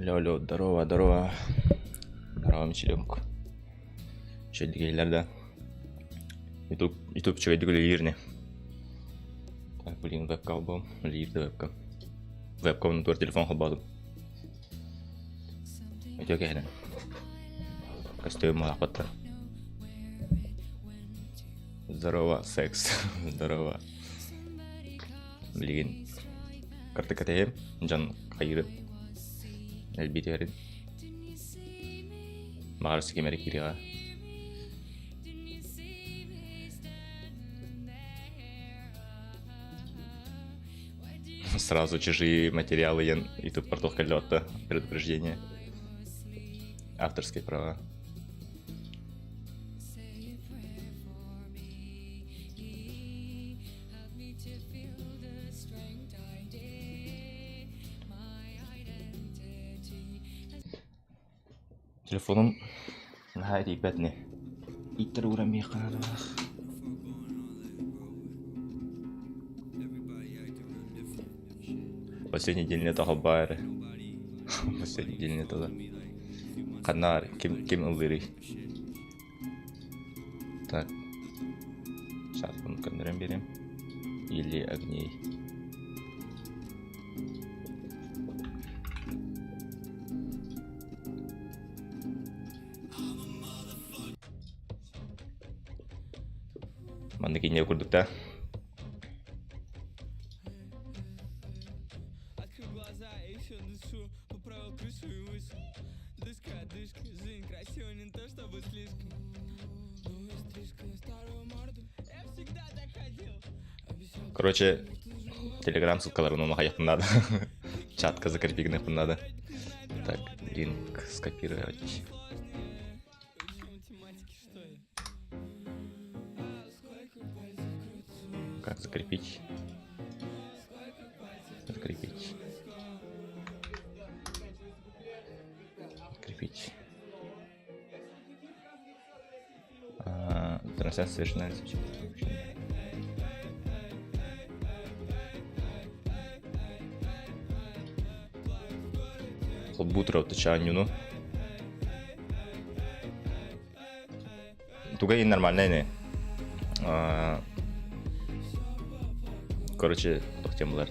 Алло, алло, здорово, здорово. Здорово, Мичилек. Үчүгэйдик да. Ютуб, Ютуб үчүгэйдик үлэлиир не. Так, блин, вебка албам. Үлэлиир да вебка. Вебкабын туор телефон холбоотум. Үтүө кэһэнэн. Көстүөм малахпаттар. Здорово, секс. Здорово. Билигин картыка тэһим, дьон хайырын элбии түһэрин. Баҕар ким эрэ киириэҕэ. Сразу чужие материалы я YouTube портал кэллэ предупреждение. Авторские права. Телефонум наһаа итийбэт ини. Ииттэр ууран биэххэ наадалаах. Последний день лета холбаа эрэ. Последний день лета да. Ханна ким ким ыллыырый? Так. Сейчас буну көннөрөн биэриэм. Или огней. Маннык инньэ курдук да. Короче, телеграм ссылкаларын оны хайахпын надо. Чатка закрепить надо. Так, линк скопировать. Как закрепить? Закрепить. Закрепить. А, трансляция совершена. Холбутро тычаанньуну. Туга и нормальная не. Короче, тохтем булар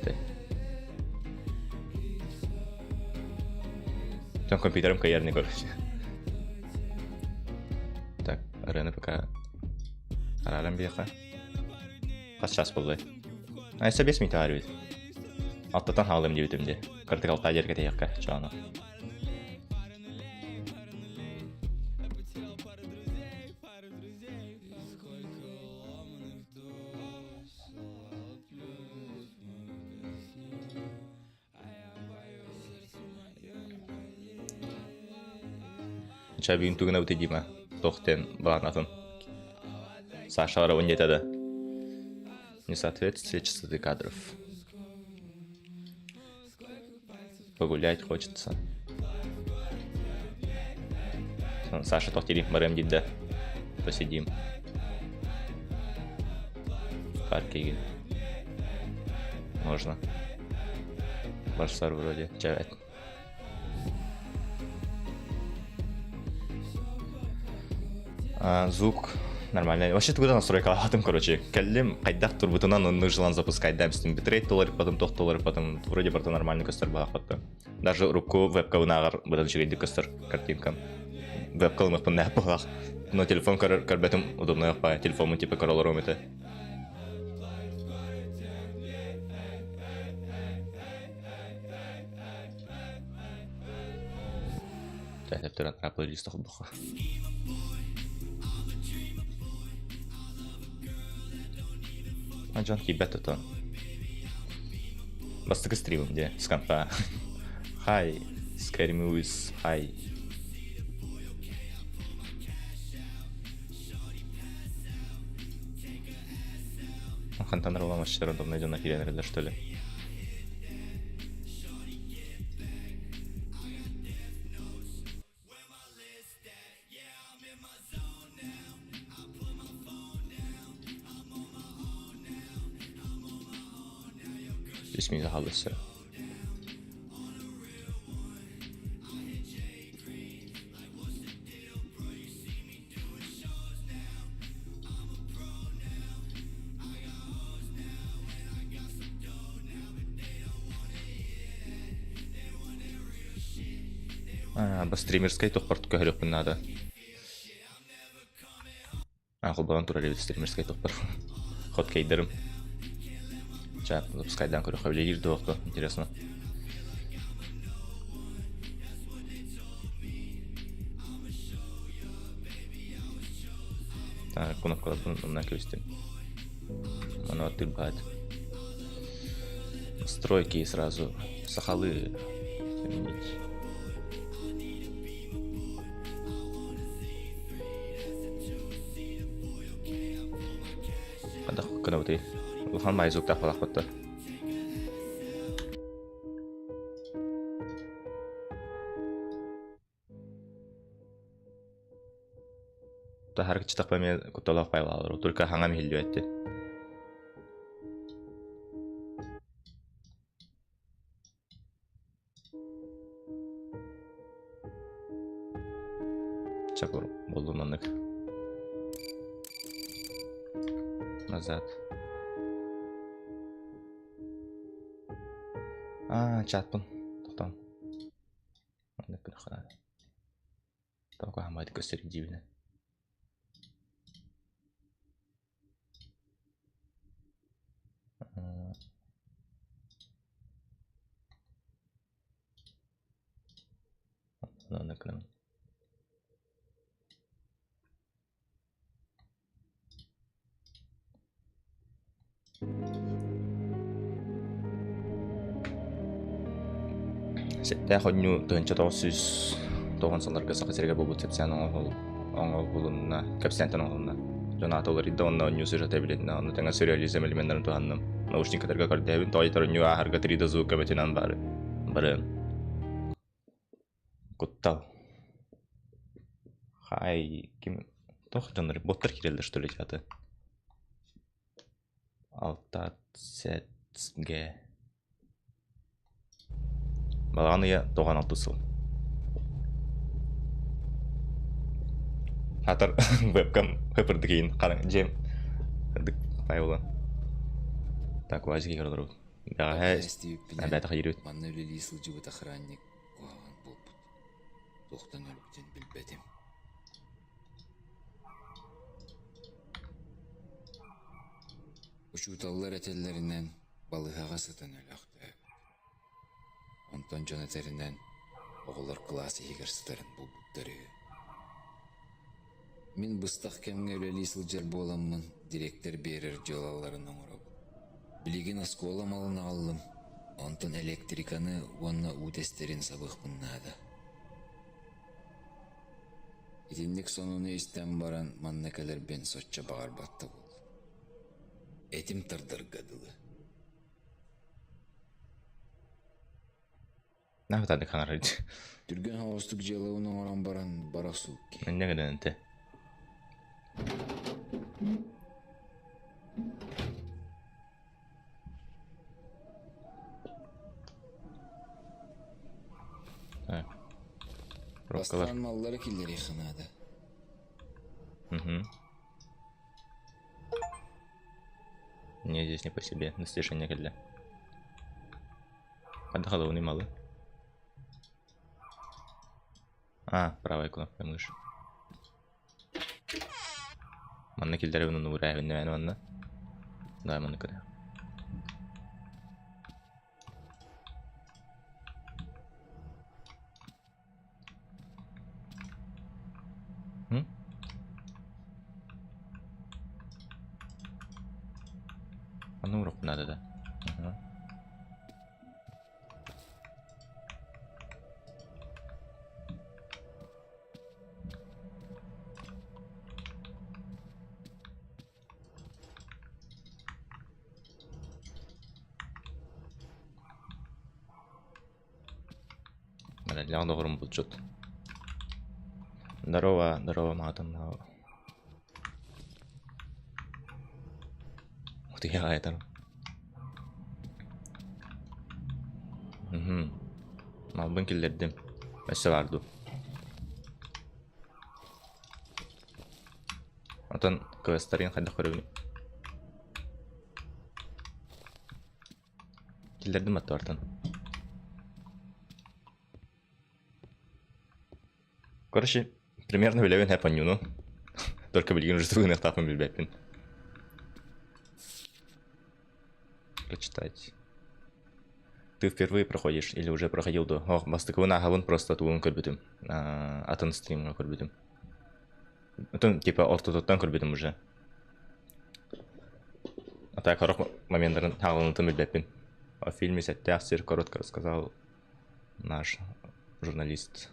Там компьютером каярный, короче. Так, арена пока араран биэхэ. Хас час буоллай? Айса 5 минут аарыбыт. Аттатан хаалым диэбитим дии. Кырдык алтаа дьэргэ тэйэххэ чаана. Ча бүгүн тугуна бутый Дима? Туох диэн баанатын? Сашалара он диэтэ да. Несоответствие частоты кадров. Погулять хочется. Саша туох диирий? Барыам диир да. Посидим. В парке Можно. Барсар вроде. Чэ Звук нормальный. Вообще тугудан настройкалаатым, короче. Кэллим, хайдах турбутунан оннук желан запускайдаам үстүн битрейт толору потом тох толору потом вроде барыта нормально көстөр баахпатта. Даже урукку вебкабынааҕар быдан үчүгэйдик көстөр картинкам. Вебка ылымыппын нэп буолах. Но телефон көрөр көрбөтүм удобно баай. Телефоммун типа көрө олоруом этэ. Тэтэптэрэн плейлист холбохо. Дьон киирбэт тутан. Бастакы стримым дии, с компа. Hi, Scary Movies, hi. Хантан ролламаччылар удобнай дьоно киирэн эрэллэр что ли? Үс минут хаалла өссө. Бу стримерскай тохпор көһөрүөхпүн наада. Холбонон турар эбит стримерскай тохпор. Хоткейдерым. Ча, запускайдан көрөхө үлелиир дуохто, интересно. Так, кнопкаларбын оннан кэбистим. Ону аттырбат. Настройки сразу сахалыы заменить. Хадах кынабытый. Улахан баайы звуктаах буолаахпытта. Таһарга чытахпа эмиэ кутталаах пайалаалар. Только хаҥам иһиллибэтти. Чакур буоллун маннык. Назад. Аа, чатпын. Тоқтон. Маннык гынаххына. Тоҕо хаамайдык көстөр диибинэ. Маннык гынан. Сэттээх оонньуу 1990 сылларга Саха сиригэр буолбут кэпсээн оҥоһулунна, кэпсээнтэн оҥоһулунна. Дьон аата уларыйда уонна оонньуу сюжета эбилиннэ, ону тэҥэ сюрреализм элеменнарын туһанным. Наушниктарга көрдөөбүн, тоҕо оонньуу ааһарга 3D звук көмөтүнэн бары. Бары Куттал. Хай, ким туох дьоннор боттар киирэллэр что ли аты? Алта сет г. Балаҕан ыйа 96 сыл. Хатар вебкам хыпырдык иин хараҥ дьиэм дык пайула. Так, уазик игр олорбут. Бэҕэһээ Истибиппинэн, бээтэх иирбит. манна үлэлии сылдьыбыт охранник куһаҕан буолбут. Туохтан өлбүтүн билбэтим. Учууталлар этэллэринэн, балыыһаҕа сытан өлөөхтөөбүт. Онтон дьон этэринэн, оҕолор кылаас иһигэр сытарын булбуттар үһү. Мин быстах кэмҥэ үлэлии сылдьар буоламмын, дириэктэр биэрэр дьыалаларын оҥоробун. Билигин оскуола малын аҕаллым, онтон электриканы уонна уу тэстэрин сабыахпын наада. Итинник сонуну истэн баран манна кэлэрбин соччо баҕарбат да буоллум. Этим тардарга дылы. Наһытааны хаҥарыт. Түргэн соҕустук дьыалабын оҥорон баран бара охсубут киһи. Инньэ гынан этэ. Так. Коробкалар. Бастаан маллары киллэриэххэ наада. Угу. Мне здесь не по себе. Достижение кэллэ. Ханна малы? А, правая кнопка мыши. Манна киллэрэ уну уурааһын манна. Да, манна көрө. М? Эрэллээх доҕорум булчут. Здорово, здорово, маатын. Утуйа аҕай Мм. Малбын киллэрдим. Өссө баар дуу? Отон квестарын хайдах көрөбүнүй? Киллэрдим аттыбартан. Короче, примерно билэбин һэ понньууну. Только билигин уже тугун билбэппин. Прочитать. Ты впервые проходишь или уже проходил до? Ох, бастакыбын ааһабын просто тугун көрбүтүм. Атын стримҥа көрбүтүм. Атын типа ортотуттан көрбүтүм уже. А так сорох моментарын хаалынытын билбэппин. О фильме «Сэттээх сир» коротко рассказал наш журналист.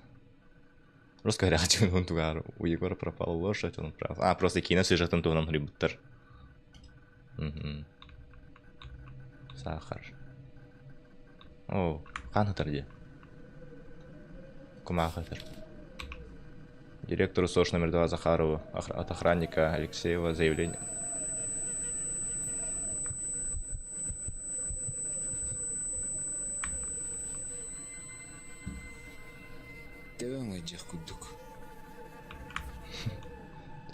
Русская он тугаар у Егора пропала лошадь, он прав. А, просто киинэ сюжетын туһунан суруйбуттар. Мгм. Сахар. О, хаан ытар дии. Кумаах ытар. Директору СОШ номер 2 Захарову от охранника Алексеева заявление. Төбөҥ ыдьах курдук.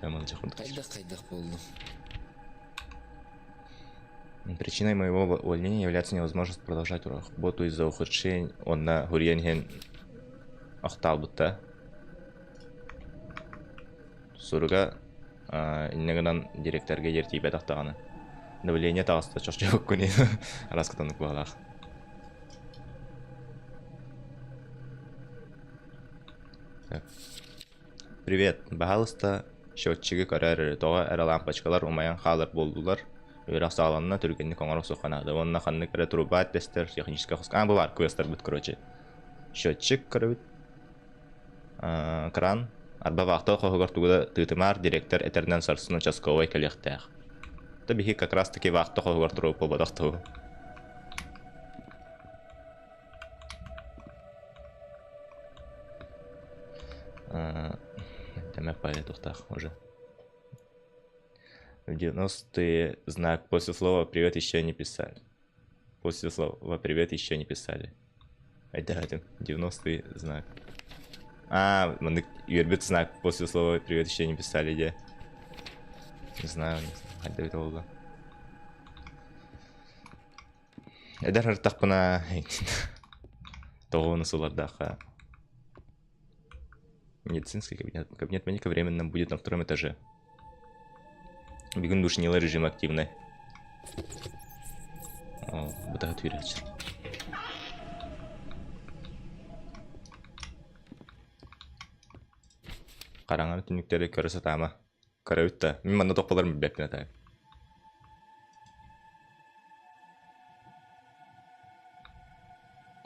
Төбөм ыдьах курдук. Хайдах-хайдах буоллум? Причиной моего увольнения является невозможность продолжать работу из-за ухудшения онна хуриен иһин охтаалбытта. Суруга иннэ гынан директорга диэри тиийбэтэх даҕаны. Давление таҕыста чохчоһуккун араскытан куһалаах. Привет, баһаалыста счетчигы көрөөр эрэ, тоҕо эрэ лампочкалар умайан хаалар буоллулар. Үөрэх саҕаланна, түргэнник оҥоро охсуохха наада уонна ханнык эрэ труба тэстэр техническэй хоско А, бу баар квестарбыт, короче. Счетчик көрөбүт. Кран арба вахта хоһугар тугу да тыытымаар, директор этэринэн сарсын участковай кэлиэхтээх. Да биһи как раз таки вахта хоһугар туруп буолбатах туһу. Тэмэ тухтаах уже. В 90-е знак после слова «привет» еще не писали. После слова «привет» еще не писали. Айда, 90-й знак. А, маннык үөрбүт знак после слова «привет» еще не писали де. Не знаю, не знаю. Хайда эбитэ буолла. Эдэр ыртахпына тоҕуону сылардаахха медицинский кабинет. Кабинет медика временно будет на втором этаже. Бүгүн душнила режим активный. О, бытаһы түүрээччи. Хараҥа түннүктэри көрө сатаама. Көрөбүт да. Мин манна тохполорун билбэппин атайым.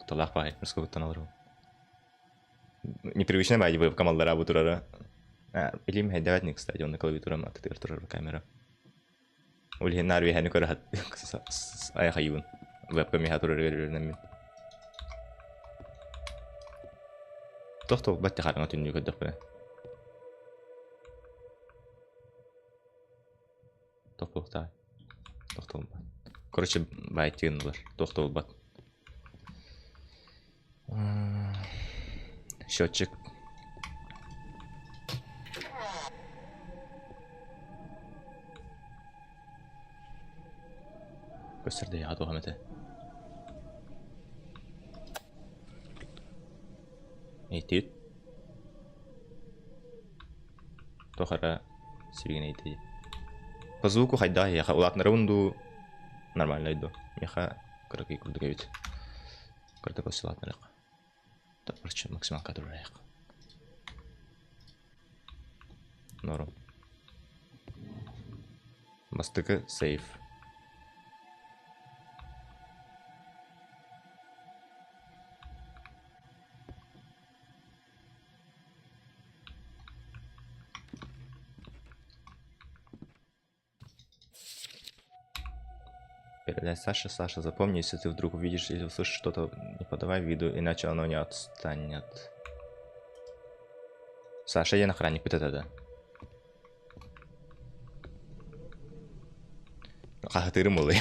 Кутталаах баай, Москваттан олору. Непривычно баай вебкам аллараа бу турара. Билим хайдаҕат не кстати, онно клавиатурам аттытыгар турар камера. Ол иһин наар үөһэни көрө айахайыбын. Вебкам иһэ турарыгар үөрэнэммин. Туох туолбат хараҥа түннүгү көрдөхпүнэ. Туох буолуохтааҕый? Туох туолбат. Короче, баайтыын ылар. Туох туолбат. Счетчик. Көстөр да туох эмэтэ. Эйтит. Туох эрэ сибигинэйдии. По звуку хайдах эһиэхэ улаатынарабын дуу, нормальнай дуу? Миэхэ кыракый курдук эбит. Кырдык улаатынарыах. Короче, максималка турарайах. Норм. Бастакы сейф. Передай Саше, Саша, запомни, если ты вдруг увидишь или услышишь что-то, не подавай виду, иначе оно не отстанет. Саша, я охранник, вот это да. Хаһытыырым буолла.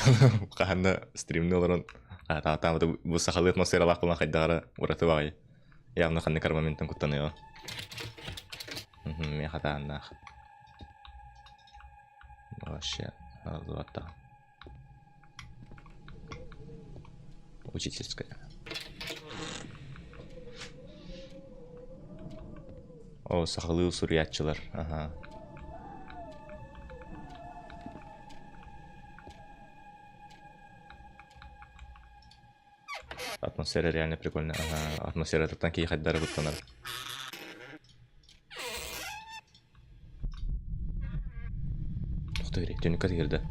Хаһанна стримни олорон таатаан бу сахалыы атмосфералаах буолан хайдаҕара ураты баҕайы. Явно ханнык армаментан куттаныаҕа. Миэхэ хатааннаах. Вообще, золото. Учительская. О, сахалыы суруйааччылар. Аха. Атмосфера реально прикольная. Ага. Атмосфератыттан киһи хайдары куттанар. Тохто керек, түнүккэ тигирде.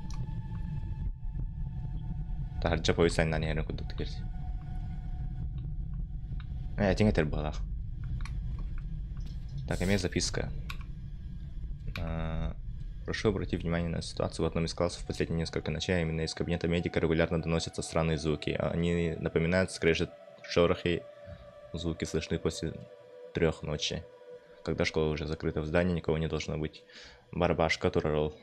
Таһырдьа поезд айаннаан иһэрин курдук тигирди. Э, этиҥ этэр быһалаах. Так, имею записка. Прошу обратить внимание на ситуацию в одном из классов в последние несколько ночей, а именно из кабинета медика регулярно доносятся странные звуки. Они напоминают скрежет шорохи, звуки слышны после 3 ночи. Когда школа уже закрыта, в здании никого не должно быть. Барбашка турарол.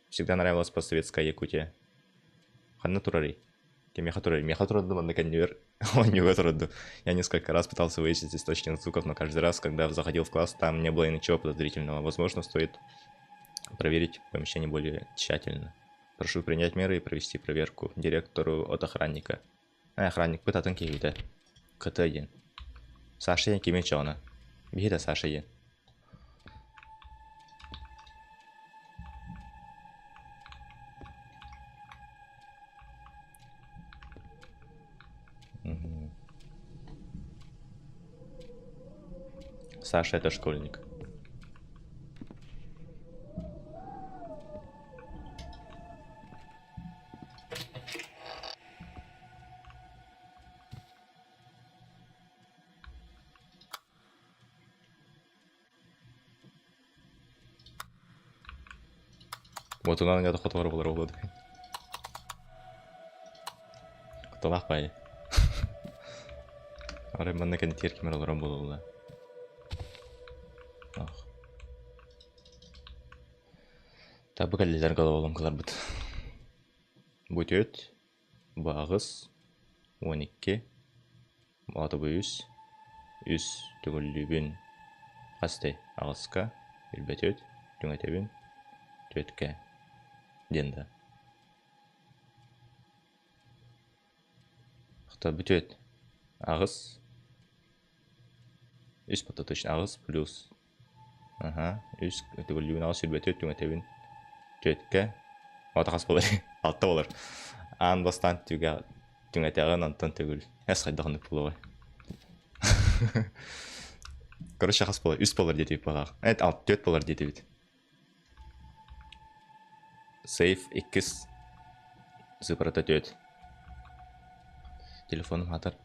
Всегда нравилась постсоветская Якутия. Ханна турарый. Меха турарый. Меха турарду манна кэннибэр. Онньуга турарду. Я несколько раз пытался выяснить источник звуков, но каждый раз, когда заходил в класс, там не было ничего подозрительного. Возможно, стоит проверить помещение более тщательно. Прошу принять меры и провести проверку директору от охранника. Охранник пытатын киһитэ. КТ-1. Саша диэн кимий чоҕуна? Биһи да Саша диэн. Саша это школьник. Вот унан ҥа хотугар булар буолуо Кутталаах баайы. Арай манна кэнтиэр кимэр олорон буолулла. Ох. Табы кэллилэр головоломкаларбыт. Бу түөрт, бу аҕыс, 12, аата бу үс, үс төгүллүүбүн хас тэй аҕыска, билбэтүөт, түҥэтэбин, түөткэ диэн да. Хата бүтүөт аҕыс, үс батта точно аҕыс плюс аха үс төгүллүүбүн аҕыс сүүрбэтүөт түҥэтэбин түөткэ аата хас буолар алта буолар аан бастаан түгэ түҥэтэҕин онтон төгүл эс хайдах оннук буолуой короче хас буолар үс буолар диэтибит буолаах эт алт түөрт буолар диэтибит сейф иккис цифрата түөрт телефоным хатар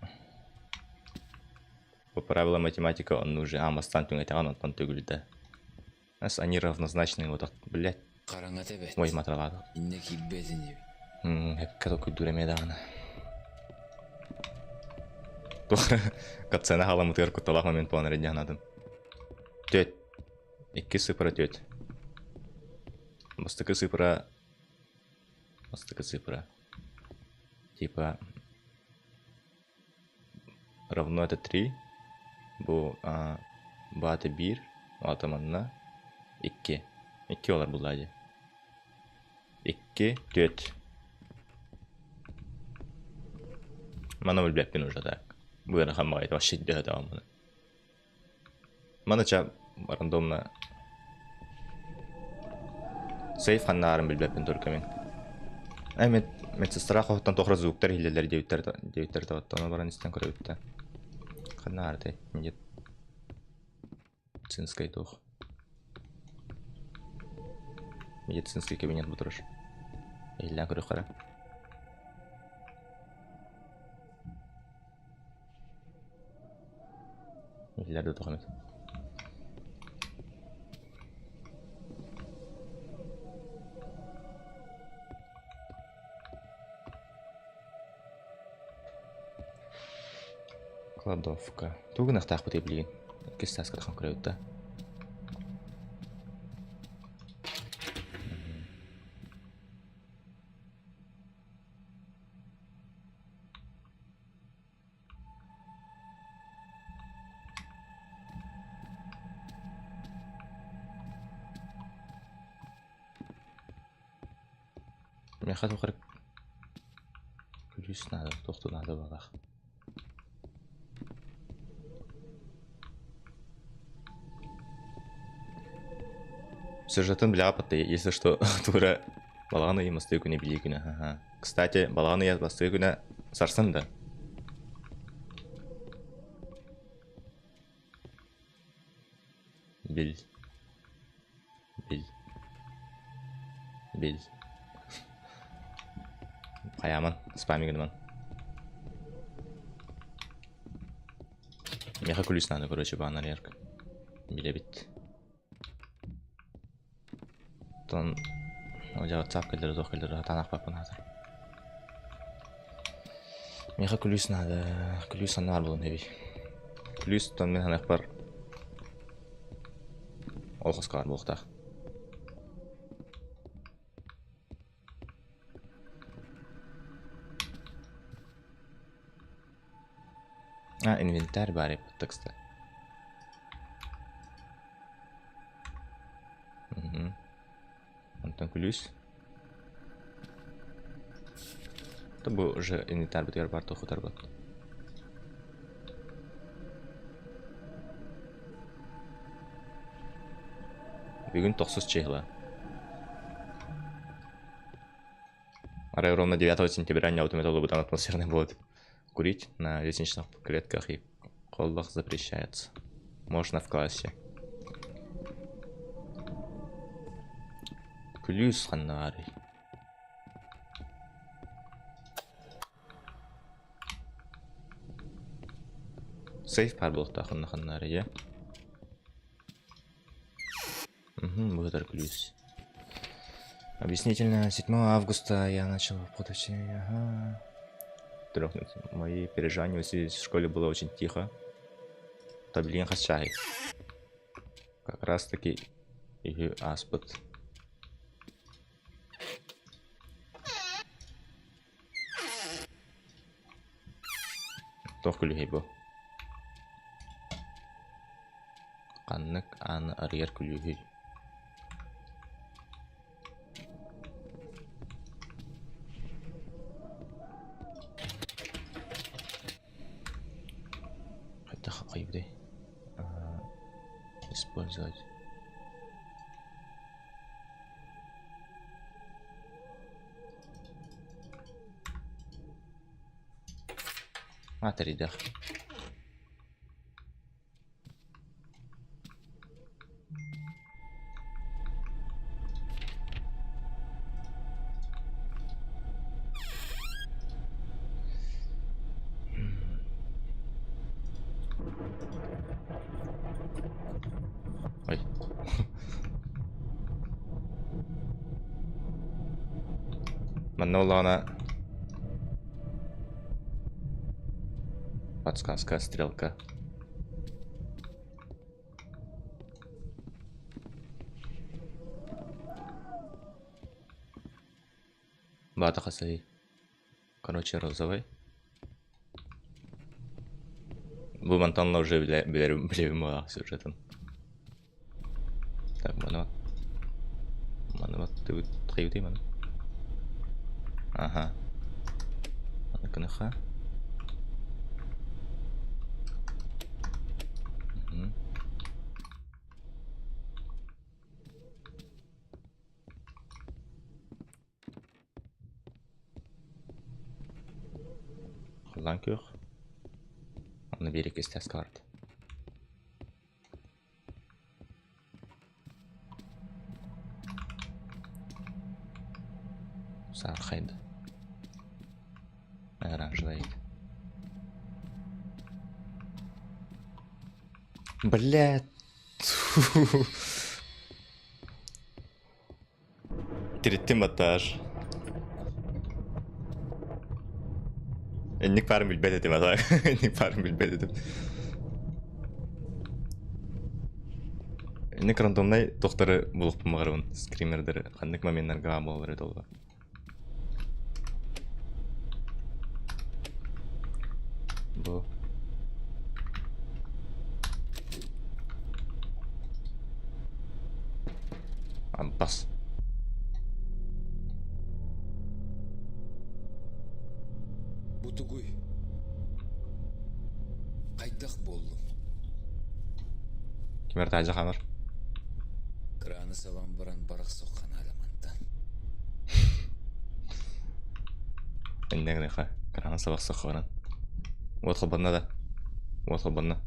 по правилам математика он уже аан бастаан түҥэтэҕин онтон төгүлдэ они равнозначные вот так блядь Хараҥата эбэт. Ой матралаата Иннэ киирбэт инибит. Эпкэ толкуйдуур эмиэ даҕаны туох катсцена халаммытыгар кутталаах момент буолан эрэ дии санаатым түөрт иккис цифра түөрт бастакы цифра бастакы цифра типа равно это три бу баата биир аата манна икки икки олар булла дии икки түөрт маны билбэппин уже так бу ыарахан баҕайы вообще өйдөөтөҕүм маны маны ча рандомно сейф ханнаарын билбэппин только мин э мед медсестра хоһуттан туох эрэ звуктар иһиллэллэр диэбиттэр диэбиттэр ону баран истэн көрөбүт да ханнаарытай медицинскай туох медицинский кабинет бу турар иһиллээн көрүөххэ эрэ иһиллэр да туох эмит Кладовка. Тугу гыныахтаахпытый билигин? Иккис сааска тахан көрөбүт да. Миэхэ туох эрэ күлүүс наада, туох да наада баҕалаах. Сюжетын билэҕэ патта, если что, тура балаҕан ыйын бастакы күнэ билии күнэ. Аха. Кстати, балаҕан ыйа бастакы күнэ сарсын да. Бил. Бил. Бил. Хайааман, спамик гыныман. Миэхэ күлүүс наада, короче, баанар ярк. Билэбит. Оттон ол WhatsApp кэллэрэ туох кэллэрэ сатаан аахпаппын аатар. Миэхэ күлүүс наада. Күлүүс ханна баар буолуон эбий. Күлүүс оттон мин саныахпар ол хоско баар буолуохтаах. А, инвентарь баар эбит текста. Мгм. Онтон күлүүс. То бу уже инвентарьбытыгар бар туох бат. Бүгүн тохсус чыһыла. Арай ровно 9 сентября неутомитолубутан атмосферный будет. Курить на лестничных клетках и холлах запрещается. Можно в классе. Күлүүс ханна баарый? Сейф баар буолуохтаах онно ханна эрэ, ээ? Угу, будет күлүүс. Объяснительно, 7 августа я начал подучение. Ага. Мои переживания в школе было очень тихо. Таблин хас Как раз таки и аспыт. Туох күлүүһүй бу? Ханнык ааны арыйар күлүүһүй? Хайдах хайбытый? Использовать. А, тэрийдэх. Ой. Манна буоллаҕына подсказка, стрелка. Баата хасыһый. Короче, розовый. Бу мантан уже билэрим сюжетын. Так, маны маны вот хайбытый маны. Ага. Маны кыныха. Халлаан күөх. Аны биир иккистэс карт. Саархайды. Оранжевый. Блядь. Тириттим баттаар. Инник баарын билбэт этим ата. Инник баарын билбэт этим. Инник рандомнай тохтары булукпун баҕарабын. Скримердары ханнык моменнарга буолар это олла. Бу. Бас. Бу тугуй? Хайдах буоллум? Ким эрэ хаамар? Краны сабан баран барахсах ханаадамантан. Иннэ гыныха краны сабахсах баран. Уот холбонно да. Уот холбонно.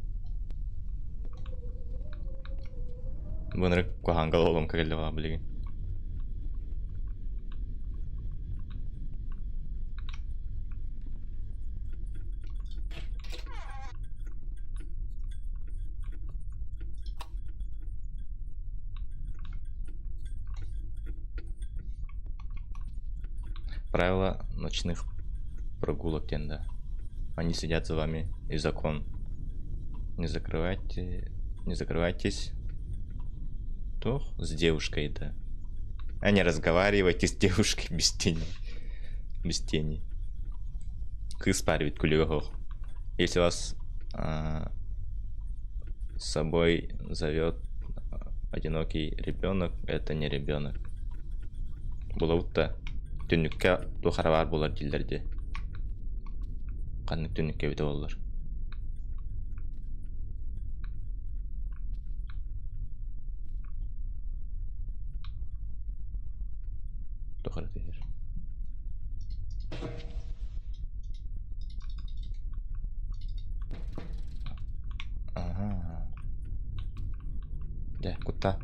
Бу ынырык куһаҕанга оломка кэллэ баҕа билигин. Правила ночных прогулок диэн да. Они следят за вами и закон. Не закрывайте, не закрывайтесь. Туох с девушкой да. А не разговаривайте с девушкой без тени. Без тени. Кыыс парит күлүгэ Если вас а, с собой зовет одинокий ребенок, это не ребенок. Булабыт да түннүккэ туох эрэ баар буолар дииллэр дии. Ханнык түннүккэ эбитэ буоллар. Туох эрэ түһэр. Ага. Дьэ, кутта.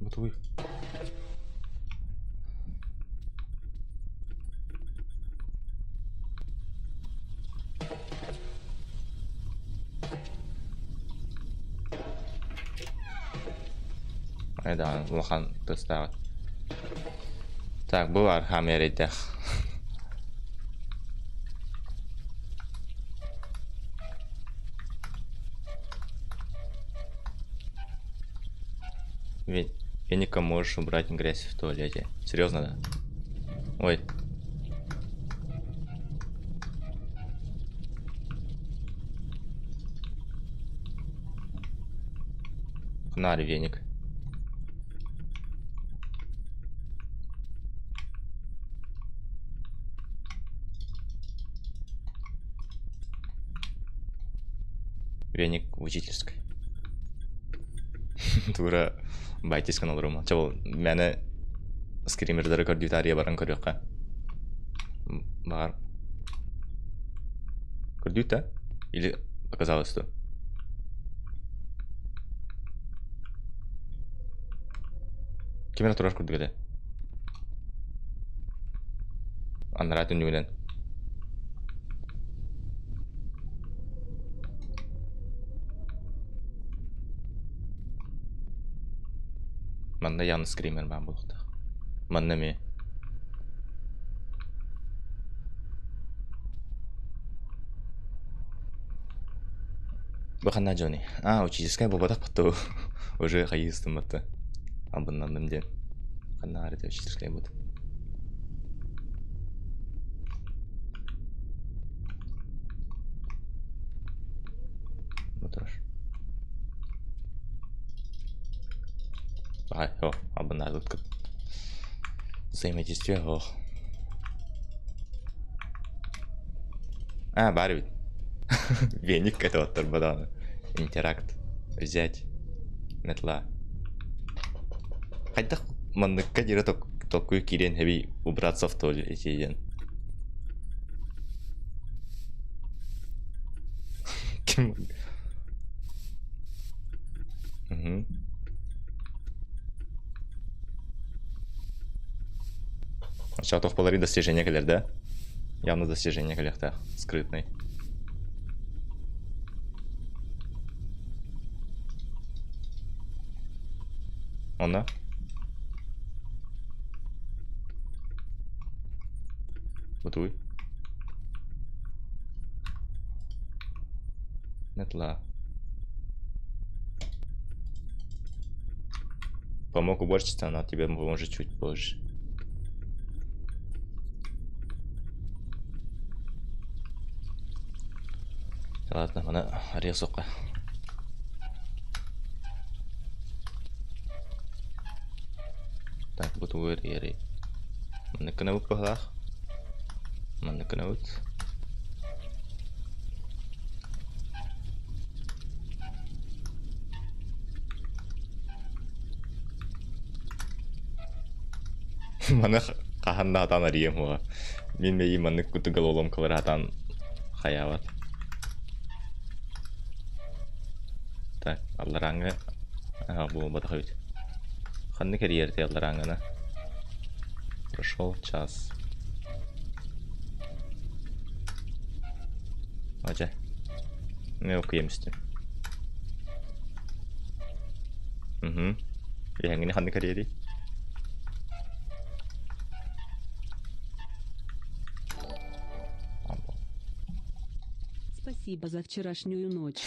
Бу тугуй? Айдаан улахан тыстаах. Так, бу бар хаамыйар эйдээх. Ведь веником можешь убрать грязь в туалете. Серьезно, да? Ой. Фонарь, веник. Веник в учительской. Тура байтискан олорума. Чэ ол мээнэ скримердары көрдүү таарыйа баран көрүөххэ. Баҕар көрдүүт да? Или оказалось что? Ким эрэ турар курдук этэ. Анараа түннүгүнэн. Манна явно скример баар буолуохтаах. Манна эмиэ. Бу ханна дьони? А, учительская буолбатах батту. Уже хайыыстым батта. Абыннанным диэн. Ханна арыта учительская бут. Бу турар. Ай, о, абыннаабыт Взаимодействие ох. А, баар эбит. Веник это даҕаны. Интеракт. Взять. Метла. Хайдах манныкка диэри толкуй киириэн эбий убраться в туалете диэн. Ким Угу. Оччоҕо туох буоларый достижение кэлэр да? Явно достижение кэлиэхтээх. Скрытный. Онно? Бутуй. Метла. Помог уборщица, она тебе поможет чуть позже. Ладно, мана арыйа суохха. Так, бу тугу эрийэрий? Маннык гынабыт быһалаах. Маннык гынабыт. Маны хаһан да сатаан арыйыам уоҕа. Мин мэйиим маннык курдук головоломкалары сатаан хайаабат. Так, алларааҥҥа аа буолбатах эбит. Ханнык эрийэртэй алларааҥҥына? Прошел час. Одьэ. Мен окуйам истим. Угу. Эһэҥҥини ханнык эрийэрий? Спасибо за вчерашнюю ночь.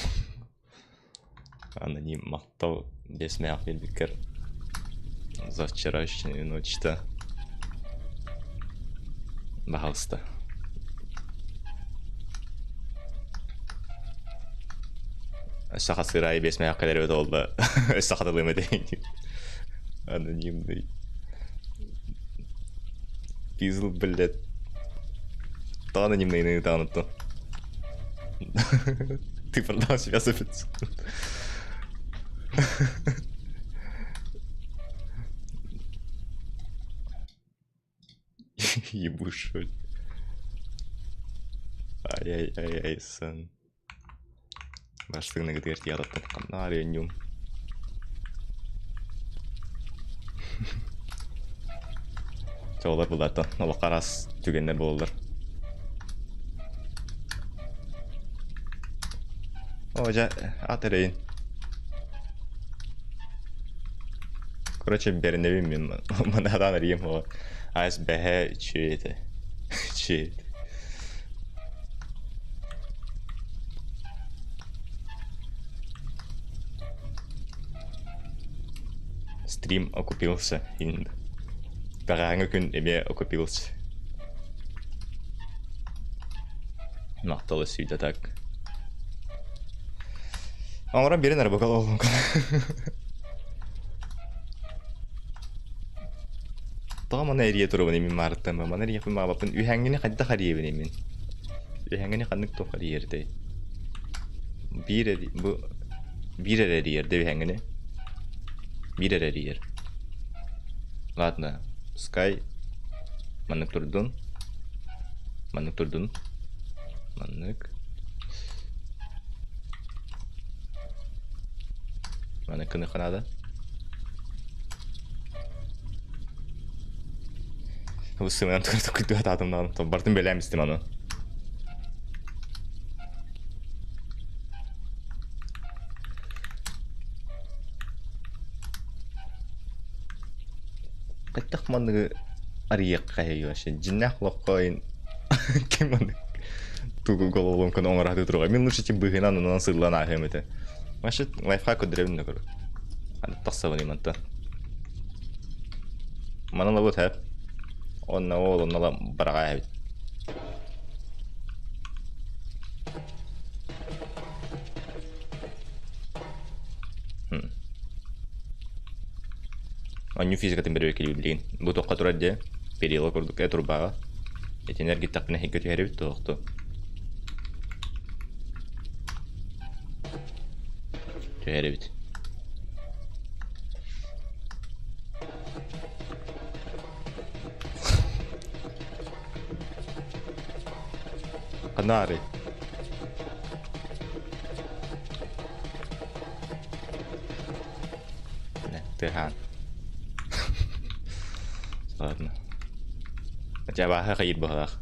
Аноним махтал бесмээх биэрбиккэр за вчерашнюю ночь-то. Пожалуйста. Өссө хасыыр аайы биэс мэһэх кэлэр эбит буолла. Өссө хатылыам этэ. Анонимный. Пизл, блядь. Тоҕо анонимныйны ыытаҕын Ты продал себя за 500. Ебушь. Ай-ай-ай-ай, сын. Бастыҥныгытыгар тиийэ ханна Чоҕолор булааттан олоххо араас түгэннэр буолаллар. Оо дьэ, ат эрэйин. Короче, бэринэбин мин манаатаан эрийиэм буолар. Аас бэһэ үчүгэй этэ. Үчүгэй этэ. Стрим окупился. Бэҕэһээҥҥи күн эмиэ окупился. Махтал өссүйдэ так. Оҥорон биэрэн эрэ бокал Тоҕо маны эрийэ турабын мин маарыттан маны эрийэхпин маабаппын үһээҥҥини хайдах эрийэбиний мин? Үһээҥҥини ханнык туох эрийэртэй? Биир эри бу биир эрэ эрийэр да үһээҥҥини? Биир эрэ эрийэр. Ладно, пускай маннык турдун. Маннык турдун. Маннык. Маннык гыныахха наада. Бу сымыйан турар атаатым даҕаны. Барытын бэлэм истим аны. Хайдах манныгы арыйыахха вообще дьиннээх олоххо ким маннык тугу головоломканы оҥоро туруга мин лучше тим быһыынан онон сыллан ааһыам этэ вообще лайфхак көрдөрөбүн да көрө тахсабын имантан манан лабыт хэп онно ол онно бараҕаа эбит Онньу физикатын бэрэбиэркэлиибит билигин. Бу туохха турар диэ? Перила курдук э турбаҕа. Итини эргиттэхпинэ иһиккэ түһэрибит туохту. Түһэрибит. Канары. Тыаһаан. Ладно. Хотя абааһы хайыыр быһалаах.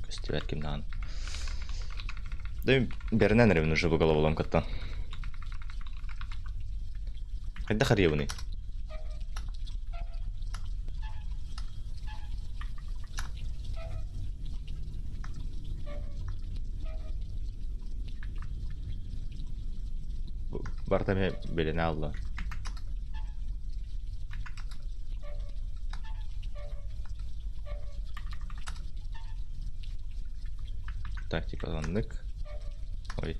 Көстүбэт ким даҕаны. Да бэринэн эрэбин уже бу головоломкаттан. Хайдах арыйабыный? Барыта эмиэ билинэ алла. Так, типа оннук. Ой.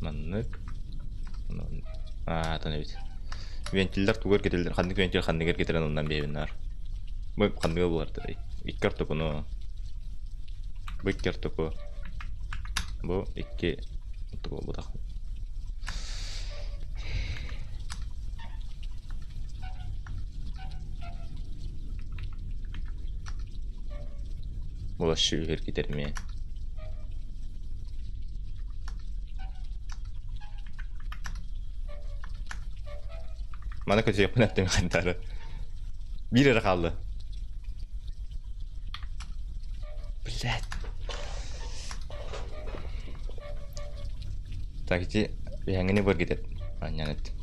Маннык. Аа, атын эбит. Вентиллэр тугар кетеллер, ханнык вентиль ханныгар кетерен оннан биэбиннар. Бу ханныга булар Икки ортокуну. Бу икки ортоку. Бу икки ортоку буолбатах. Вообще үһүргитэр эмиэ. Маны көтүөхпүн эттим хантары. Биир эрэ хаалла. Блядь. Так ити биһэҥҥини быргитет. Анньан эттим.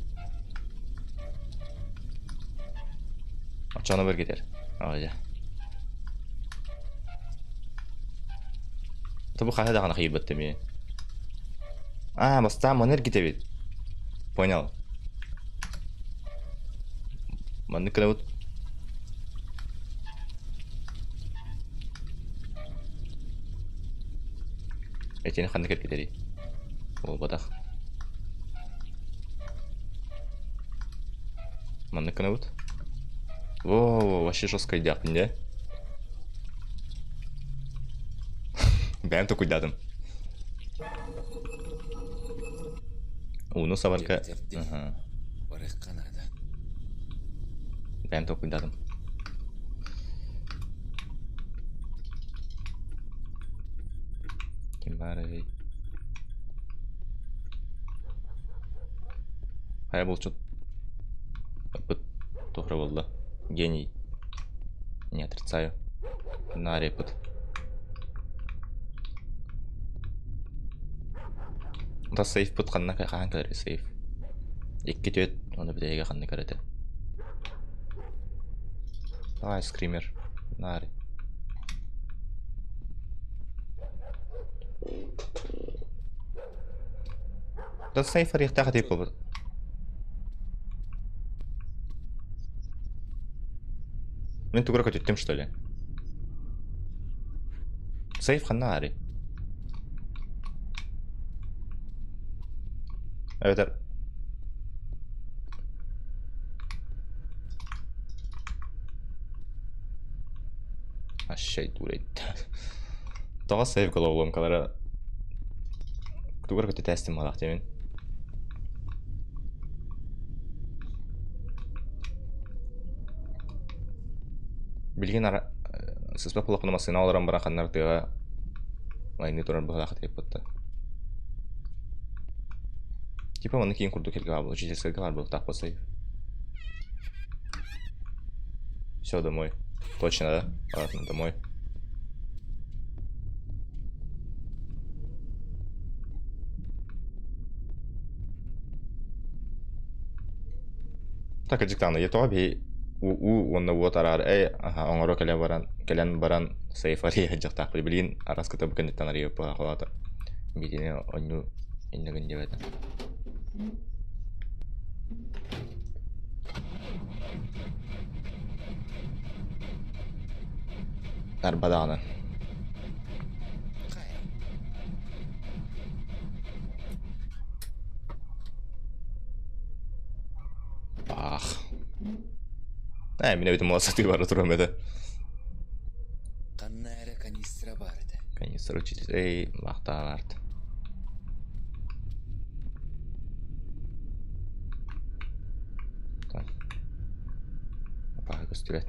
Оччону быргитер. Ой. Тобу хаһа даҕаны хайбат эмиэ. Аа, бастаан маны эргитэбит. Понял. Маннык гынабыт. Этини ханнык эргитэрий? Буолбатах. Маннык гынабыт. Во, вообще жестко идеаппын дьэ. Бэйэм токуйдаатым. Ууну сабарга... Барыахха наада. Бэйэм токуйдаатым. Ким баарый? Хайа булчут ыппыт туһура буолла. Гений. Не отрицаю. Нарепыт. Да сейфпыт ханна хаһан кэлэр сейф? Икки түөт уонна бүтэһигэ ханна кэлэр этэ? Давай, скример. Нари. Да сейф арыйахтаах этип буолбут. Мин тугура көтүттүм что ли? Сейф ханна аарый? Эбэтэр Ащай дуурайда. Тоҕо сейф головоломкалара тугар көтүтээстим малах диэмин. Билигин ара сыспах буоллахпына массыына олорон баран ханна эрэ тыаҕа айанныы турар быһыылаах этэ Типа манна киин курдук сиргэ баар учительскайга баар буолуохтаах сейф. Все, домой. Точно, да? Ладно, домой. Так дьыктааны тоҕо биһи уу уонна уот араар эй аха оҥоро кэлэн баран кэлэн баран сейф арыйа сылдьыахтаахпыт билигин араскыта бу кэнниттэн арыйыппыт холоото биитини онньуу иннэ гын диэбэтэ Арба даҕаны Ах. Ээ, мин эбитим буола сатыы бара турам этэ. Ханна эрэ канистра баар этэ. Канистра учитель. Эй, махтааларт. Так. Апаһа көстүбэт.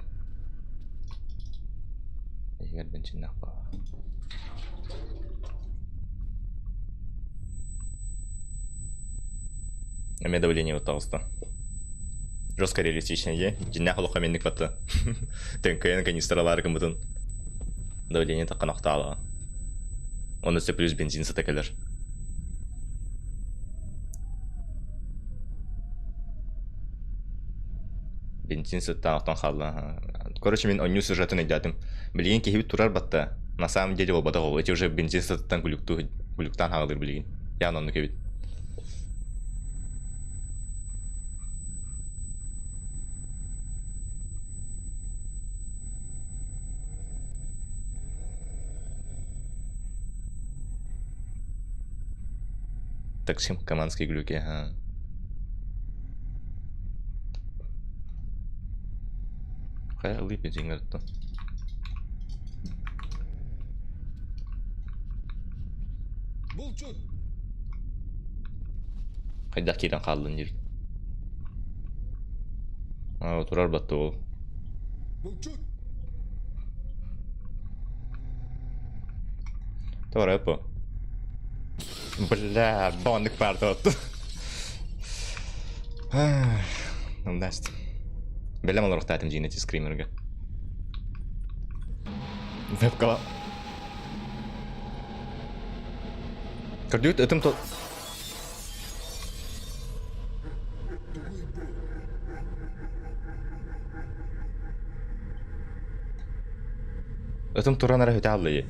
Иһигэр бензиннээх баҕа. Эмиэ давление таҕыста. Жестко реалистичный дии. Дьиннээх олоххо минник батта. Төҥкөйөн канистралаары гыммытын. Давление тахханахтаалаҕа. Онно өссө плюс бензин сыта кэлэр. Бензин сыттаан хаалла. Короче, мин онньуу сюжетын өйдөөтүм. Билигин киһибит турар батта. На самом деле буолбатах ол. Эти уже бензин сытыттан күлүктүү күлүктаан хаалыр билигин. Ян оннук эбит. Таксим Каманский глюки, ага. Хайа ылыы бензиҥҥэ Булчут! Хайдах киирэн хааллын диир. Аа, турар батты ол. Булчут! Тоҕо по. Бля, бонник паарта отту. Даст. Бэлэм олорохтаатым дьиинэти скримерга. Вебкала. Көрдүгүт ытым то... Ытым туран эрэ үтэ аллайы.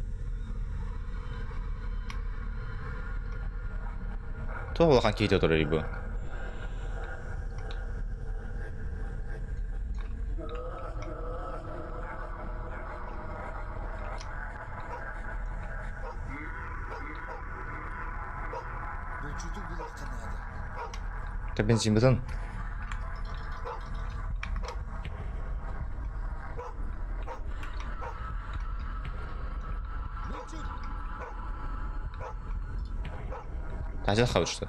Туох улахан киһитэ турар бу? Булчуту булуохха наада. Та бензинбытын. Булчут! Таза что?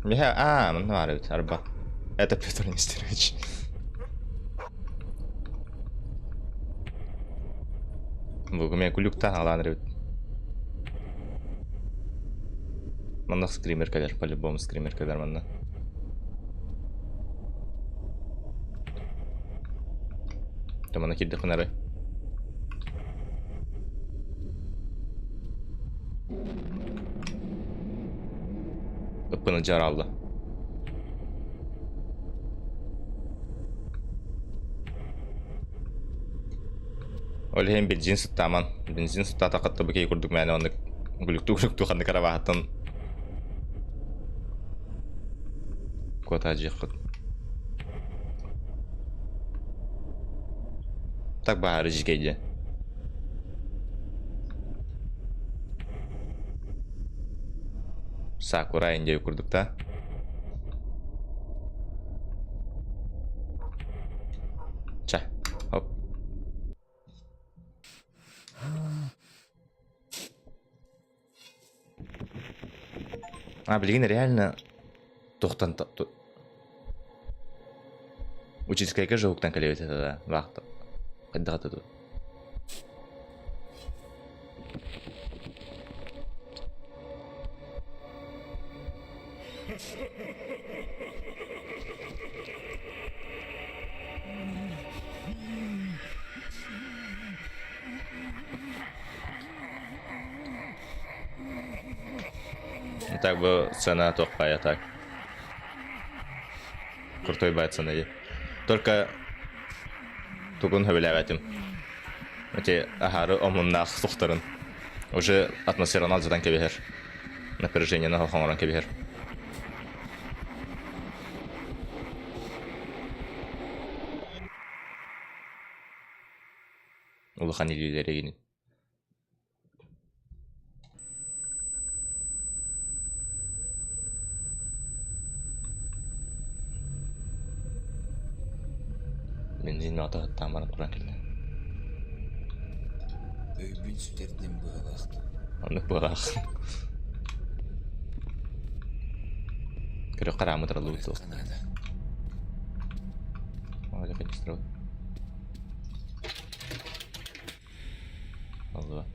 Миха, а, ну арбит, арба. Это Петр Нестерович. Бүгүн мен күлүктан алан ребят. Манна скример кэлэр, по-любому скример кэлэр манна. Манна киирдэхпин арай. Ыппыны дьараалла. Ол иһин бензин сыттааман. Бензин сыттаатахха бу киһи курдук мээнэ оннук гүлүктүү-гүлүктүү ханнык арабаһыттан куотаадьыаххыт. Так баһаары дьикэй диэн. Сакура индия курдук да. Ча, хоп. А, билигин реально туохтан Учительскайга жуһуктан кэлэбит этэ да, вахта. Хайдах этэ дуу? Так бы цена туоххайа так. Крутой бай цена дии. Только тугун сөбүлээбэтим. Эти аһары омуннаах суохтарын. Уже атмосфераны алдьатан кэбиһэр. Напряжениены оҥорон кэбиһэр. Улахан илиилэри гинин. Бензин атаҕыттаан баран туран кэллэ. Өйбүн сүтэрдим быһыылаах дуу. Оннук быһыылаах. Көрүөххэ арааммыт арыллыбыт суох. Барыахха наада. Оля канистра. Алла.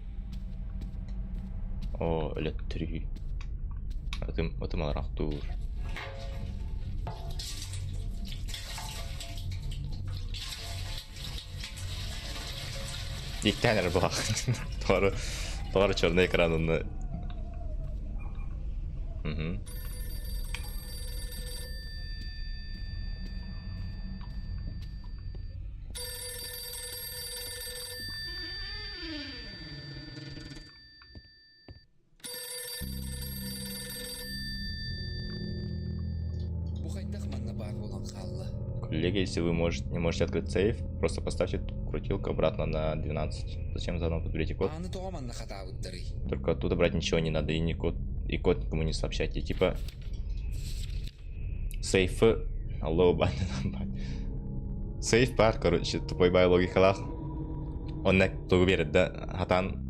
Оо, өлөттөрүү. Атым, атым аларахтуур. Иккиэн эрэ буолах. Тоҕо тоҕо черный экран онно. Мгм. Бу хайдах манна баар буолан хаалла? Коллеги, если вы можете, не можете открыть сейф, просто поставьте крутилку обратно на 12. Затем заново подберите код. Ааны тоҕо манна хатаабыттарый? Только оттуда брать ничего не надо, и не код, и код никому не сообщайте. Типа сейфы... Алло, бань, бань. Сейф бар, короче, тупой бай логикалаах. Онно тугу биэрэр да, хатаан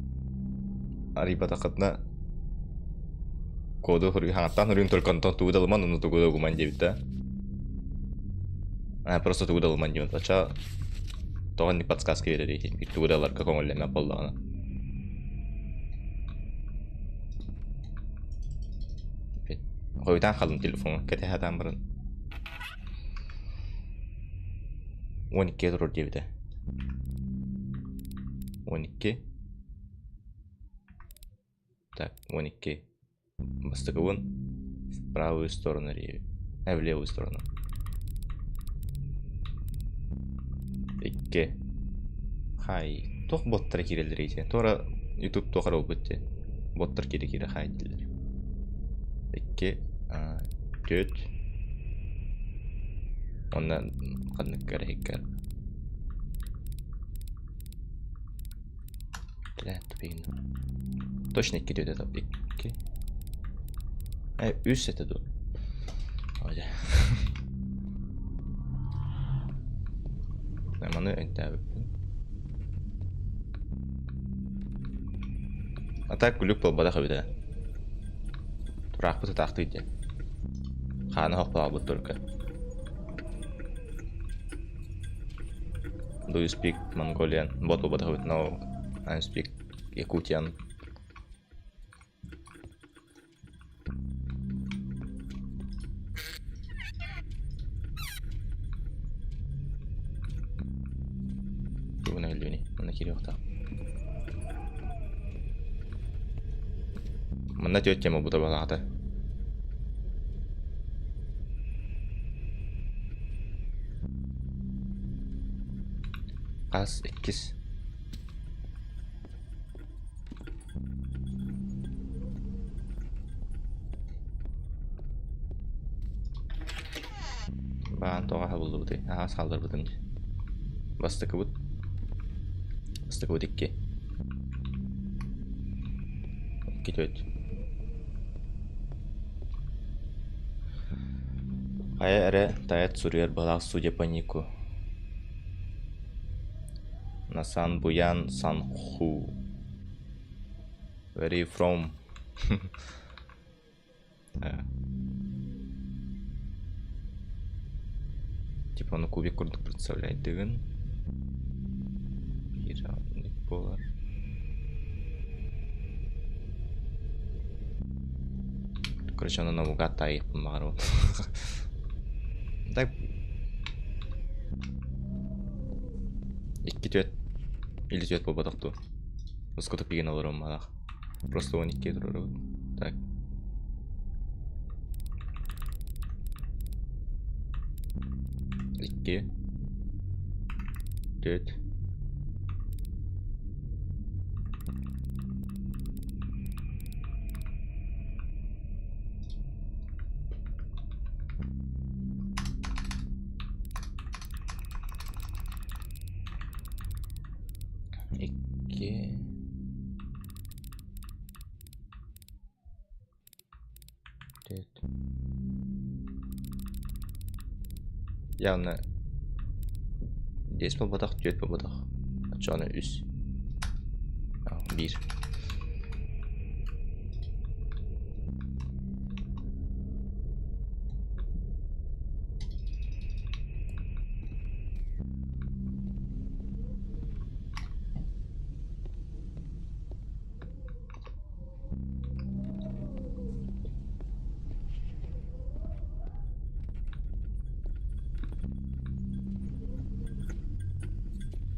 арыйбатаххытына коду хаҥаттаан хоруйун только онтон тугу да ылыман, онно тугу да угуман диэбит да. А, просто тугу да ылыман диэбит. Оччо тоҕо инник подсказка биэрэр биир тугу да ыларга көҥүллэммэт буоллаҕына. Хойутаан хааллым телефоҥҥа, кэтэһэ сатаан баран. 12 турар диэбитэ. 12. Так, 12. Бастакыбын в правую сторону в левую сторону. Икки. Хай. Туох боттара киирэллэр ити? Туора YouTube туох эрэ буолбут дии. Боттар киирэ-киирэ хай дииллэр. Икки, түөрт. Уонна ханнык эрэ иһиккэ Бля, тупейно. Точно икки түөрт это икки. Үс это дуо? Ой. Маны өйдөөбүппүн. А так күлүк буолбатах эбит ээ. Тураахпыт ытаахтыы диэн. Хааны хохпалаабыт только. Do you speak Mongolian? Бот буолбатах эбит, no. I speak Yakutian. Тугун өлүөний, манна киириэхтээх. Манна түөрт тема бута балаата. Хас иккис Баан тоҕо аһа буллубутуй? Аһаас хаалларбытым дии. Бастакыбыт. Бастакыбыт икки. Икки түөрт. Хайа эрэ таайат суруйар баҕалаах судья по нику. Насан Буян Санху. Where are you from? Типа ону кубик курдук представляйдыгын. Биир буолар. Короче, ону наугад таайыахпын баҕарабын. Так икки түөрт или түөрт буолбатах дуу. Ускутук пиген олорум малах. Просто он икки турарабыт. Так. Икки. Түөрт. Икки. Түөрт. Явно биэс буолбатах, түөрт буолбатах. Оччоҕуна үс. Биир.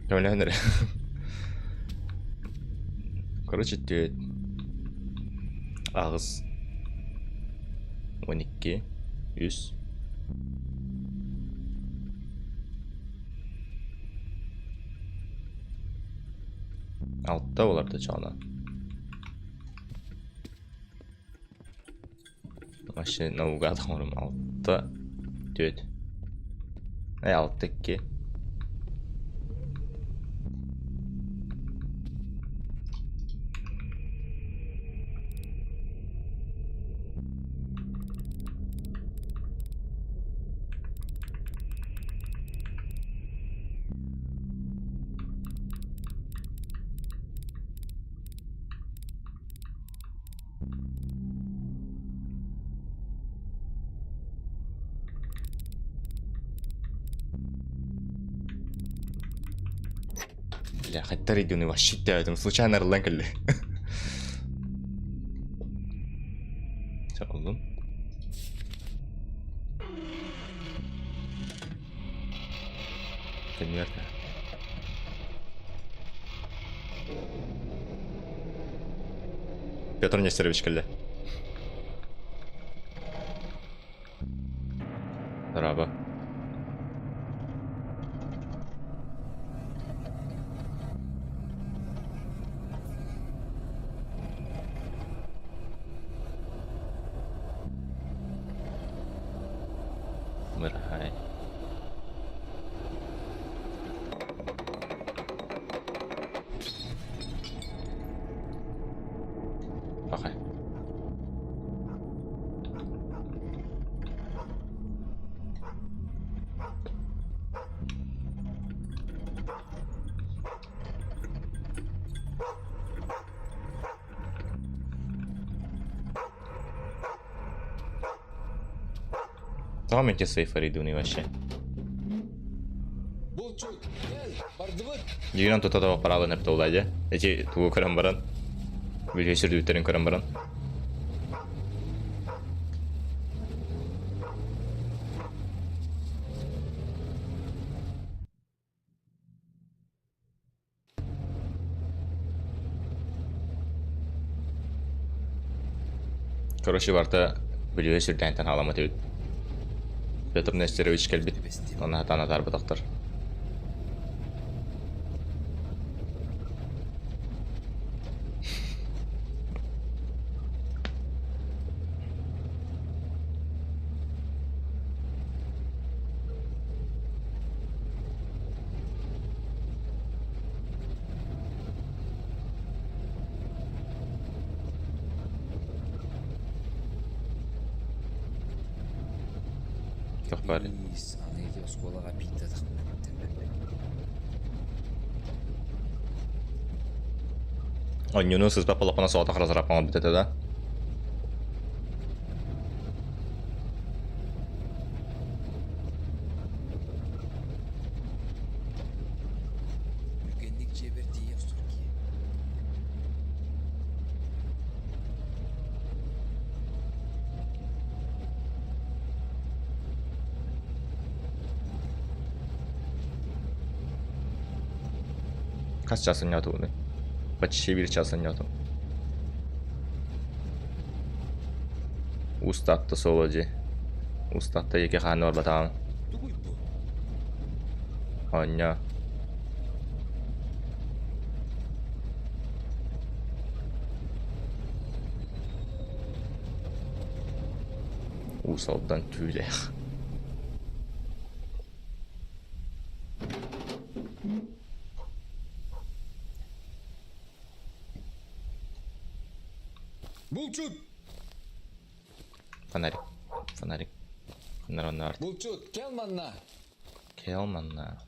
Көмөлөһөн эрэ. Короче, түөрт, аҕыс, 12, үс. Алта болар да чаҕына. Вообще наугад оҥорум алта, түөрт. Э, алта икки. Бля, хайдах регионы вообще өйдөөтүм, случайно арыллан кэллэ. Чэ, оллум. Төннүөр Петр Нестерович кэллэ. Дорообо. Мырхай. Пахай. Тоҕо мин сейф арыйдыыный вообще? Булчут, кэл, бардыбыт. Дьиҥинэн тута да параалын эптэ дьэ. Эти тугу көрөн баран, бүлүү сүрдүүттэрин көрөн баран. Короче, барыта бүлүүһэ сүрдээнтэн халаммыт эбит. Петр Нестерович кэлбит, онно сатаан атаарбатахтар. Туох баарый? Кэбиис, аны ити оскуолаҕа биирдэ тахпыттар. Онньууну сыспат буоллахпына соҕотох разраб оҥорбут этэ да? Түргэнник дьиэбэр тиийэ охсор киһи. Хас чаас онньоотугунуй? Почти биир чаас онньоотум. Уус Таатта суола дии. Уус Таатта диэки хаһан да барбатаҕым. Тугуй бу? Оонньоо. Уус Алдан түүлээх. Булчут! Фонарик. Фонарик. Фонарь Булчут, кэл манна! Кэл манна.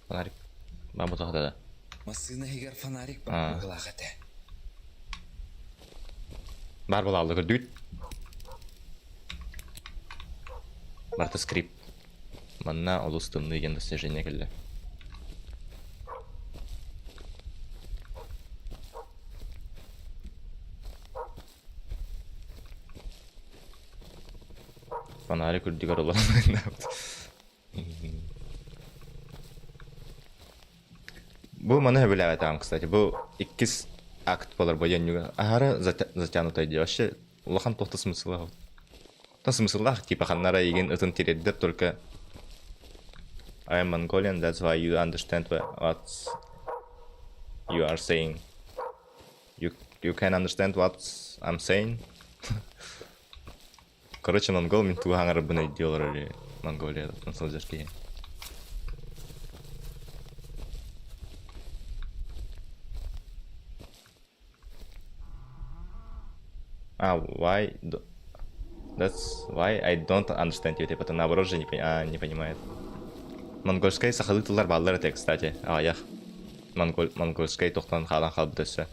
Фонарик. Бабутах да. Массыына иһигэр фонарик баар быһыылаах этэ. Баар буолаалла көрдүүт. Барыта скрип. Манна олус тымныы диэн достижение кэллэ. Фонарик үрдүгэр олорон. Бу маны сөбүлээбэтэҕим, кстати. Бу иккис акт буолар бу диэн аһары затянутая дии. Вообще улахан туох да смысла Та смысллаах типа ханнара игин ытын тириэрдэр только I am Mongolian, that's why you understand what you are saying. You you can understand what I'm saying? Короче, монгол мин тугу хаҥарарбын өйдүү олорор үһү. Монголияттан сылдьар киһи. А, why? That's why I don't understand you. Типа, наоборот же не, а, не понимает. Монгольскай сахалыы тыллар бааллар этэ, кстати. Аҕыйах. Монгол, монгольскай тохтон хаалан хаалбыт өссө.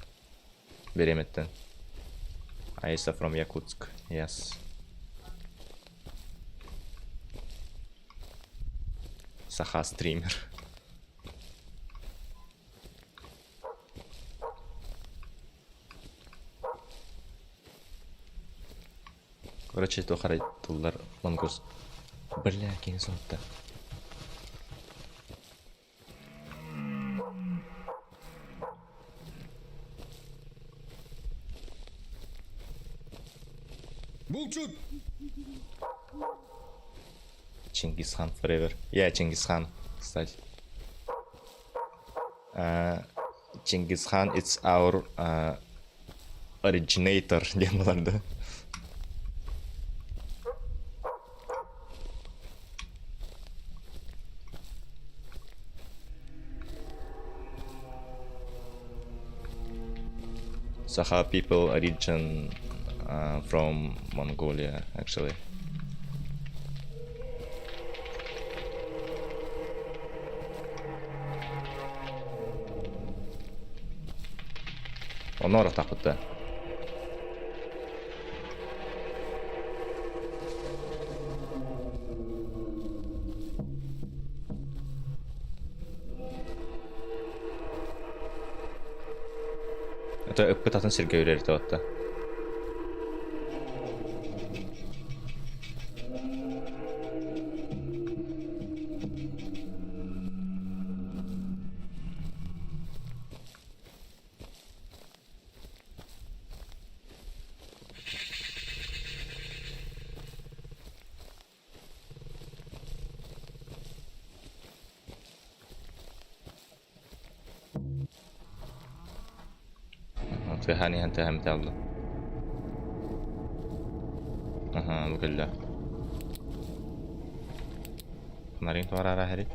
Береметтен. Аиса from Yakutsk. Yes. Саха стример. Короче, туох арай тыллар монгос. Бля, кини соһутта. Булчут! Чингисхан forever. Я Чингисхан, кстати. Uh, Чингисхан it's our uh, originator диэн буларды. Saha people origin from Mongolia, actually. Онно орохтаахпыт да. Это ыппыт атын сиргэ үрэр туотта. Тыаһаан иһэн тыаһаан бүтэ Аһаа, бу кэллэ. Фонарин туораара иһэрий?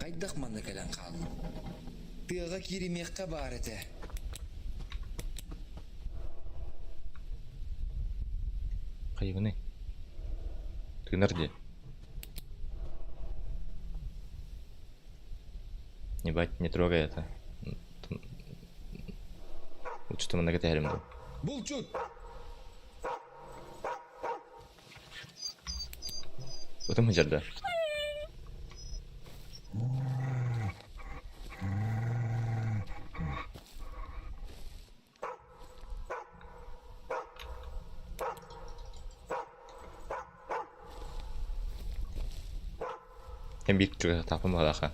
Хайдах манна кэлэн хааллым? Тыаҕа кииримиэххэ баар этэ. Хайыбыный? Тыынар дии. Ебать, не трогай это. Лучше ты манна кэтэһэрим дуу. Булчут! Ытым сылдьар Эн биир чугаһатаахпын баҕалаахха.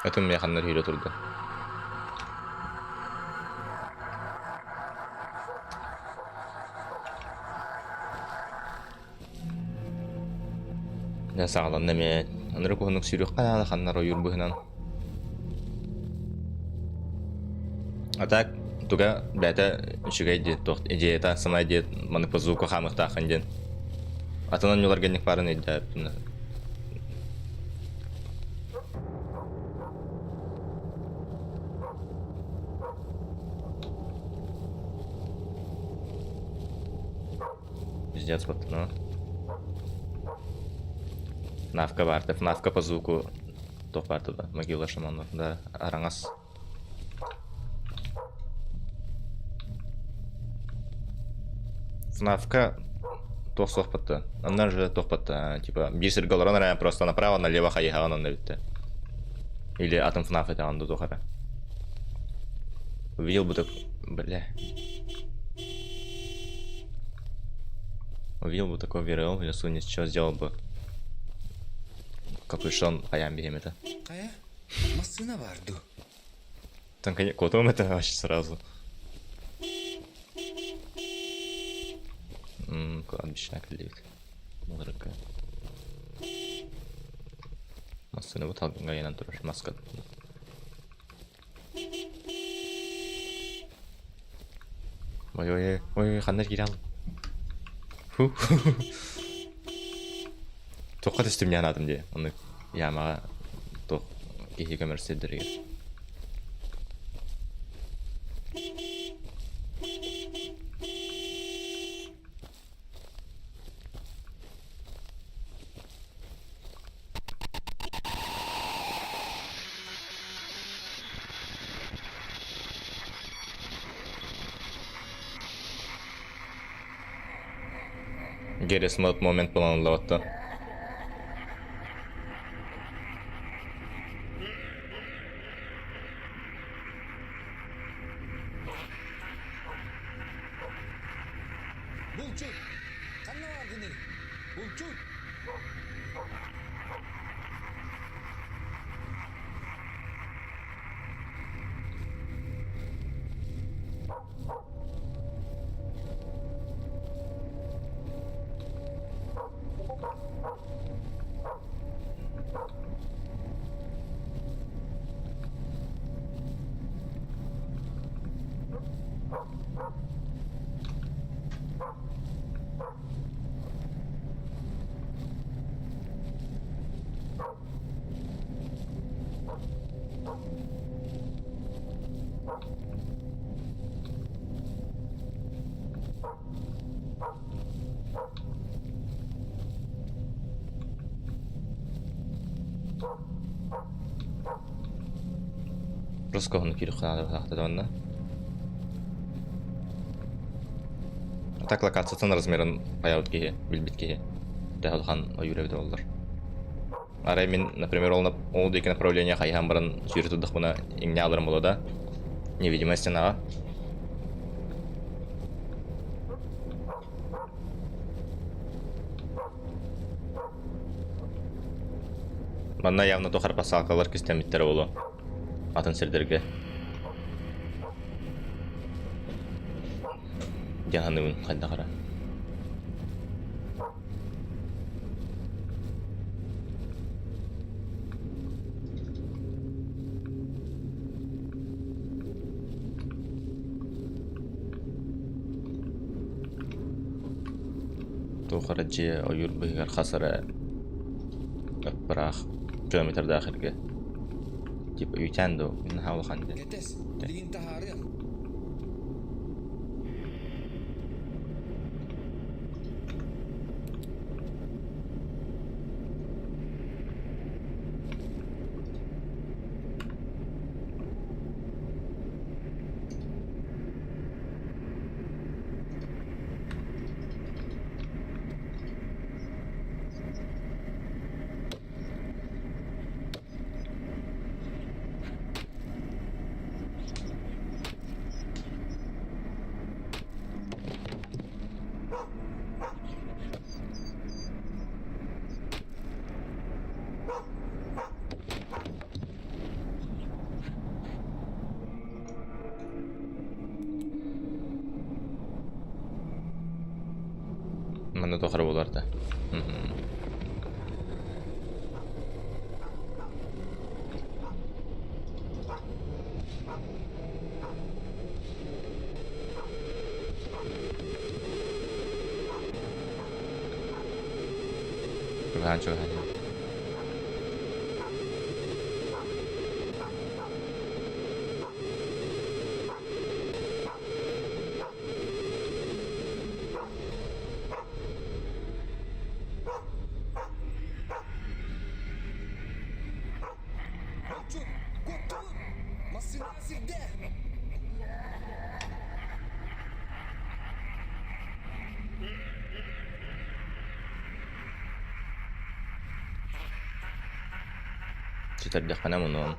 Ытым миэхэннэр сүүрэ турда. Дьэ саҕаланна эмиэ ынырык уһуннук сүүрүөххэ наада ханнар ойуур быһынан. А так туга бэйэтэ үчүгэй дии туох идеята сама идея маны по звуку хаамыахтааххын диэн. Атын оонньууларга инник баарын өйдөөбүппүн. Пиздец вот, ну. Навка баар, Навка по звуку туох баар да, могила шаманов, да, араҥас. Фнафка Туох суох батта. Онно же туох батта. Типа биир сиргэ олорон эрэ просто направо налево хайыһаҕын онно бүттэ. Или атын ФНАФ этэҕин дуу туох эрэ. Увидел бы так... Бля. Увидел бы такой ВРЛ в лесу, ничего сделал бы. Капюшон хайаан биһим это. Хайа, массыына баар дуу? Там, конечно, котом это вообще сразу. Кладбищная кэллибит. Мудрыкка. Массыына бу талгыҥҥа ыйанан турар маска. Ой ой ой ханна киирэн Фу. Туохха түстүм диэн аатым дии. Ону ямаҕа туох киһи көмөр сирдэригэр. Гересмот момент планлабатта. Булчут! Ханна бааргыный? Булчут! Роскоһуну киириххэ наада манна. Так локациятын размерын хайаабыт киһи, билбит киһи. Төһө улахан ойуур эбитэ буоллар. Арай мин, например, ол, ол диэки направление хайыһан баран сүүрэ турдахпына иҥнэ аларым буолуо да. Невидимая стенаҕа. Манна явно туох эрэ пасхалкалар кистэммиттэрэ буолуо. Атын сирдэргэ. Диэн саныыбын хайдах эрэ. Туох эрэ дьиэ ойуур быыһыгар хас эрэ ыппыраах километрдаах эргэ типа үүтээн дуу наһаа улахан диэн Кэтэс, билигин таһаарыам. Манна туох эрэ буолар да. Чугаһаан чугаһаан. Булчут, куоттубут! Массыына сирдэ! Сүтэрдэххинэ мунуом.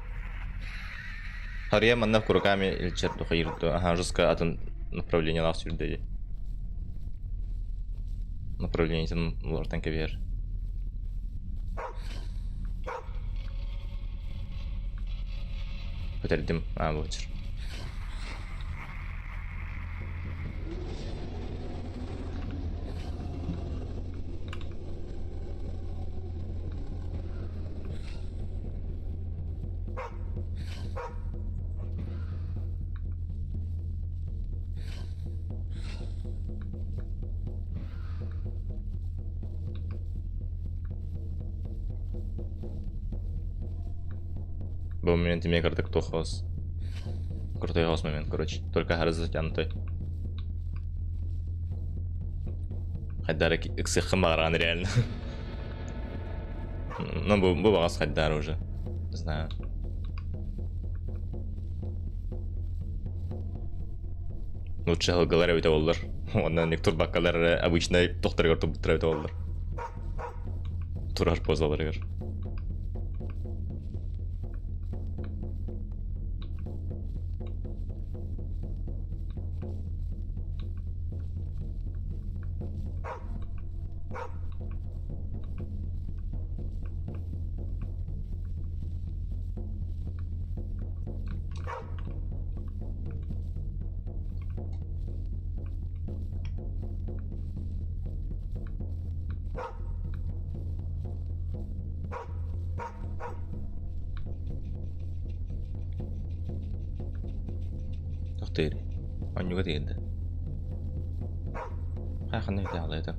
Харыйа манна куруками илчэр тухайырду. Аха, жестко атын направлениелаах сүүрдэ дии. Направлениетын уларытан кэбиһэр. Бүтэрдим. Аа, бу Бу момент имеет карток тохос. Крутой хаос момент, короче. Только гораздо затянутый. Хайдара ыксыххын баҕараҕын реально. Ну, бу баҕас хайдаар уже. Не знаю. Лучше һылгылар эбитэ буоллар. Уонна ник турбаккалар эрэ обычнай тохторугар турбуттар эбитэ буоллар. Турар позаларыгар. Тохтуур. Онньуга тиийдэ. Ханна итэ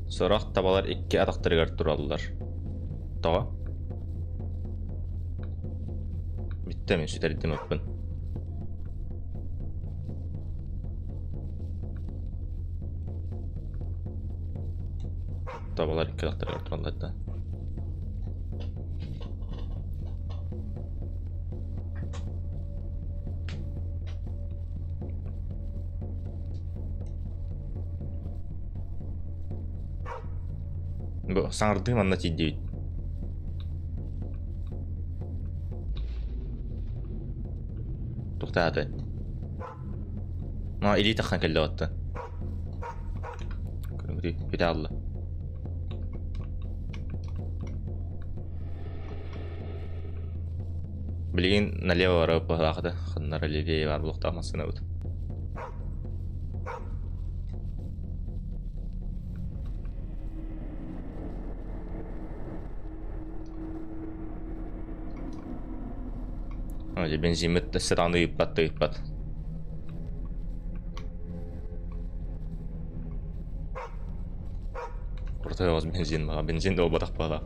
Сорох табалар икки атахтарыгар тураллар. Тоҕо? Бүттэ мин сүтэрдим ыппын. Табалар икки атахтарыгар тураллар да. Бу саҥардыы манна тиийдибит. Туохтааты? Ма илии таххан кэллэ оттон. Бүтэ алла. Билигин налево барабыт быһалаахыта. Ханнара левее баар буолуохтаах массыынабыт. Дьэ бензиммит өссө даҕаны ыыппат да ыыппат. Крутой оҕус бензин баҕа бензин да буолбатах баҕалаах.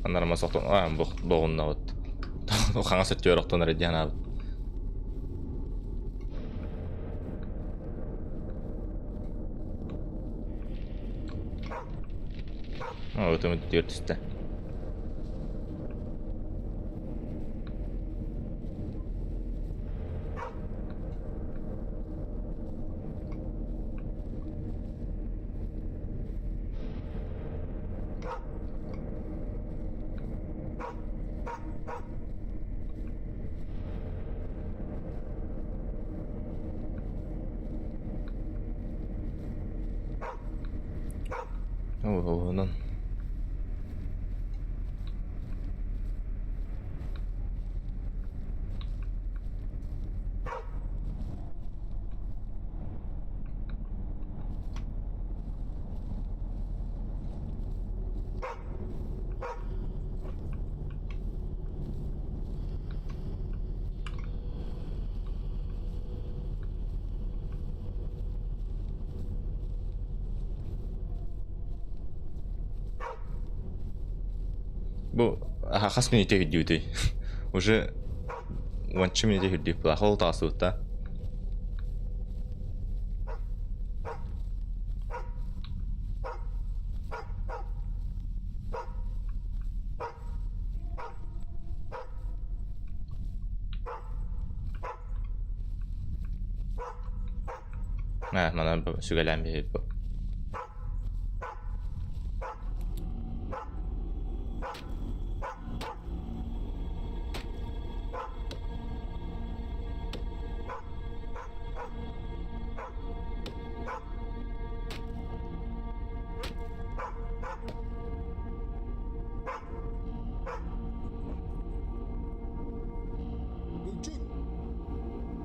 Анарма сохтон аа боҕуннабыт. Хаҥас өттүгэр охтон эрэ дии санаабыт. Өтөмүт түөр түстэ. Онон Бу хас мүнүүтэ үрдүүтүй? Уже уонча мүнүүтэ үрдүүп була. Ол таҕысыбыта. Ээ, манан сүгэлээн биһиги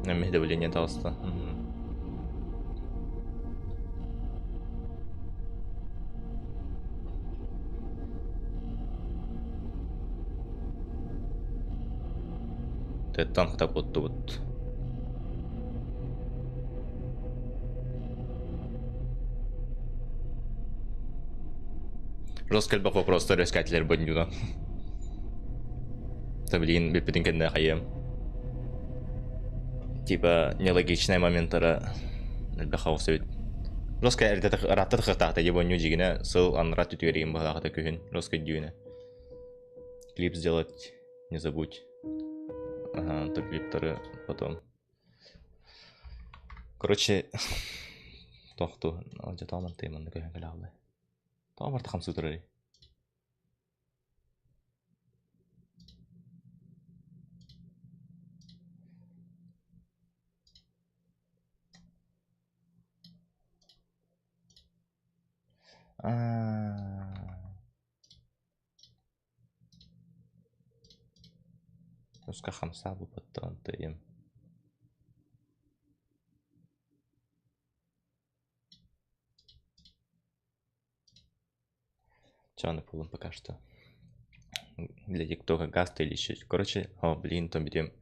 Эмиэ давление таҕыста. Тыаттан хата куоттубут. Жестко элбэх вопростар үөскээтилэр бонньуна. Та билигин бүппүтүн кэннэ хайыам. Типа нелогичный моменттара элбэх хаос эбит. Жестко эрдэ ыраатта тахыахтаахта дии бонньу дьигинэ сыл анараа түтүгэригин быһалаахата күһүн жестко дьүүнэ. Клип сделать не забудь. Ага, то клиптары потом. Короче, тохту, дьэ тооман тыыманна көһөн кэлэҕилэ. Тоҕо барта хамсыы турарый? Аа. Туска хамсаабыппыттан тыйым. Чё буллум пока что. Для ТикТока гаста или еще. Короче, о, блин, там бүтүм.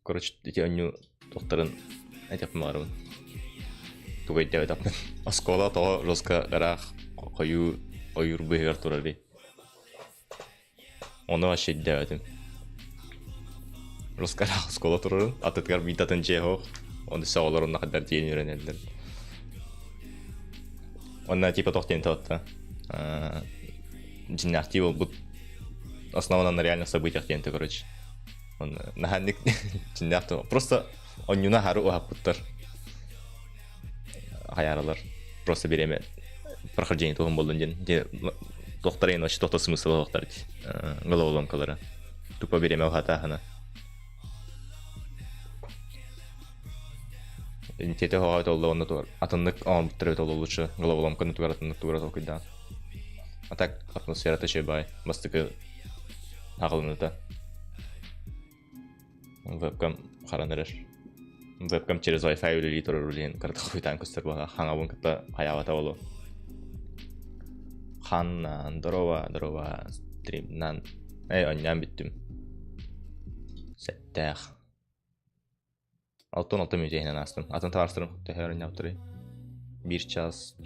Короче, ити онньуу туохтарын этиэхпин баҕарабын. Тугу өйдөөбөтөхпүн. Оскуола тоҕо жестко ыраах хойуу ойуур быыһыгар турарый? Ону вообще өйдөөбөтүм. Жестко ыраах оскуола турарын, атытыгар биир атын дьиэ суох. Ону өссө оҕолор онно хайдах тиийэн үөрэнэллэр. Онно типа туох диэн туотта дьиҥнээхтии буолбут основано на реальных событиях диэн короче. Он наһаа дьиҥнээх просто онньуна аһары уһаппыттар. Хайааралар просто бириэмэ прохождение туһун буоллун диэн туохтара иһин вообще туохта смысла суохтар головоломкалара. Тупо бириэмэ уһатааһына. Интиэтэ хоҕой толло онно тугар атыннык оҥорбуттар эбит ол лучше головоломканы тугар атыннык тугар толкуйдаан. А так атмосферата үчүгэй баай бастакы аҕылыныта. Вебкам харан эрэр. Вебкам через Wi-Fi үлэлии турар үлэһин кыратык хуйтаан көстөр буолла. Хаҥабын кытта хайаабата болу. Ханна, здорово, здорово, стримнан. Эй, онньаан бүттүм. Сэттээх. 66 мүнүүтэ иһинэн аастым. Атын табаарыстарым төһө оонньообуттарый? Биир чаас,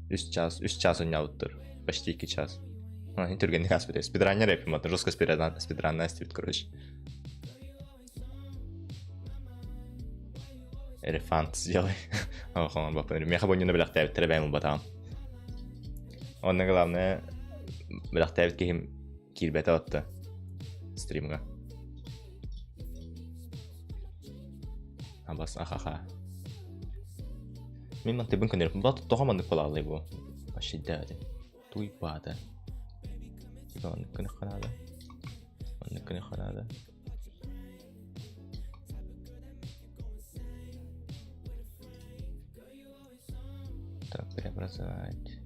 үс чаас, үс чаас оонньообуттар. Почти 2 час. Аны түргэнник ааспыт. Спидраннер эппим, аты жестко спидранная истибит, короче. Элефант сделай. Меха бонньуну бэлэхтээбиттэрэ бэйэм ылбатаҕым. Онно главное бэлэхтээбит киһим киирбэтэ отто стримҥа. Абас ахаха. Мин мантыбын көнөрүм. Бат тоҕо маннык буолааллай бу? Вообще дээди. Туй баата. Типа маннык көнөххө наада. Маннык көнөххө наада. Так, преобразовать.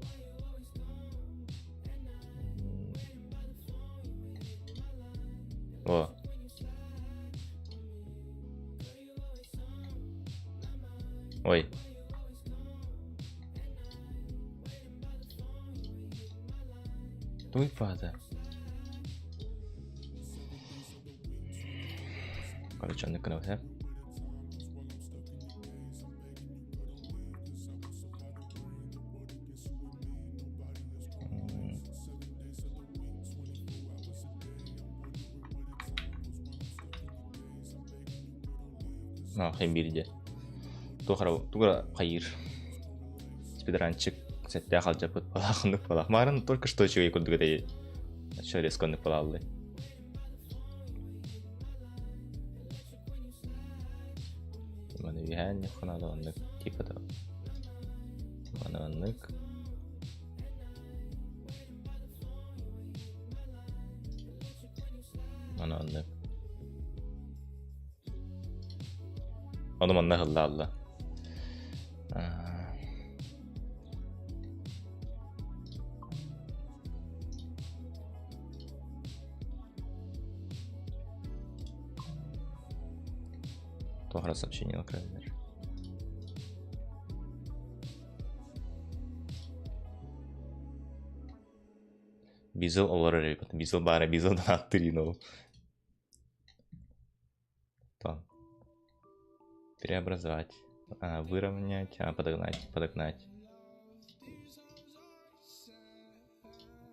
О. Ой. Туй фаза. Короче, оннук гынабыт Хин биирдэ. Туох эрэ тугу эрэ хайыыр. Спидранчик сэттээх алдьаппыт балаах оннук балаах. Маарын только что үчүгэй курдук этэй. Чё резко оннук балааллай. Маны үһээн ньухханаада оннук типа того. Маны оннук. Маны оннук. Ону манна ыһыллаалла. Туох эрэ сообщение кэллэр. Бизел олорор эбит. Бизел баара, Бизел донаттыр ол. То. Преобразовать. А, выровнять, а, подогнать, подогнать.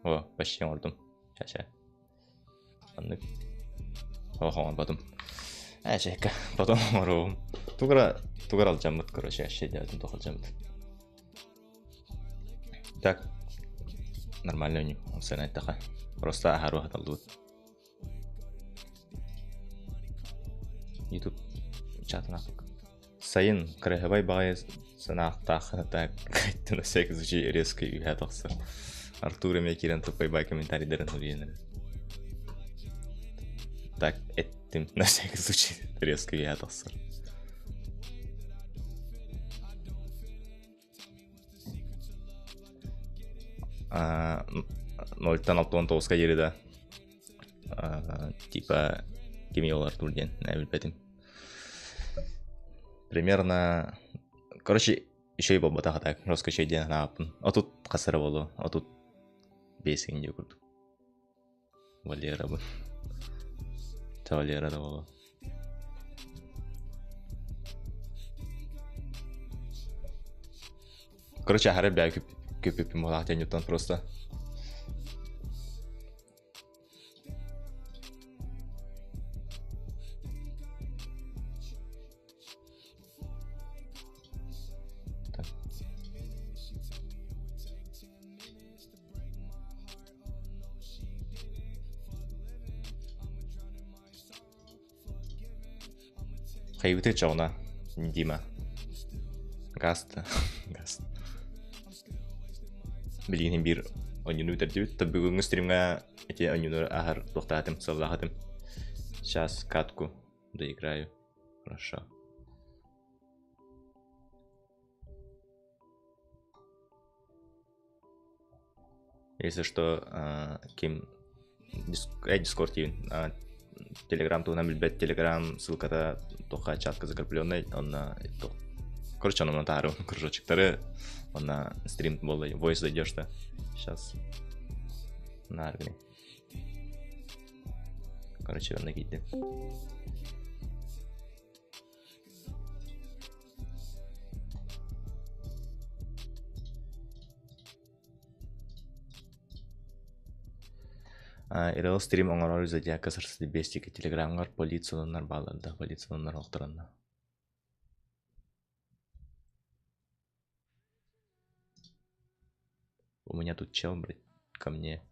О, почти оҥордум. Ча-ча. Маннык. Ох, оҥорботум. Ээ, чэкка. Потом оҥоруом. Тугара, тугара алдьаммыт, короче, вообще делать туох алдьаммыт. Так, нормально у них, сцена айтаха. Просто аһаруха таллыбыт. Ютуб чатына Сайын кыраһыбай баҕайы санаахтаах так на всякий случай резко үһэ тахсар. Артур эмиэ киирэн туппай бай комментарийдарын суруйан эрэр. Так эттим на всякий случай резко үһэ тахсар. Нольтан 69-ка диэри да типа кими ол Артур диэн билбэтим. Примерно короче үчүгэй буолбатах так жестко үчүгэй диэн санаабыппын. Отут хас эрэ буолуо, 35 иҥин диэ курдук. Валерабын. Чэ Валера да буолуо. Короче, аһары бля көппүппүн буолаах диэн просто. Так. Хайбыты чоҕуна, Дима. Гаст. Гаст. Билигин биир онньуну бүтэрдибит. Бүгүҥҥү стримҥа эти онньуну аһар туохтаатым, сыллаахатым. Сейчас катку доиграю. Хорошо. Если что, ким Дискорд диибин, Телеграм туһунан билбэт Телеграм ссылката туохха чатка закрепленный, онно короче, онно таһаарым кружочектары, онно стрим буолла, voice зайдешь да. Сейчас. Нааргыны. Короче, онно киирдим. Ирэл стрим оҥорор зодиака сарсыды бестики телеграмҥар полицияланнар бааллар полицияланнар охторонно. У меня тут чел, блядь, ко мне.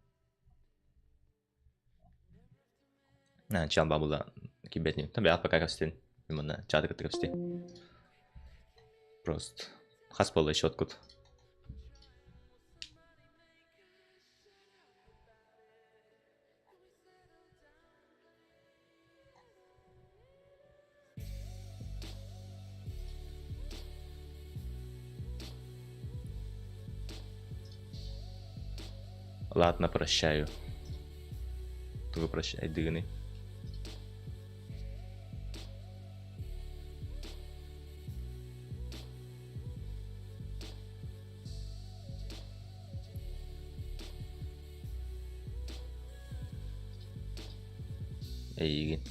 Чел бабыла кибетни. Там я пока костин. Именно чаты кости. Просто хас буолла еще откуда. Ладно, прощаю. Тугу прощайдыгыный? Эйигин.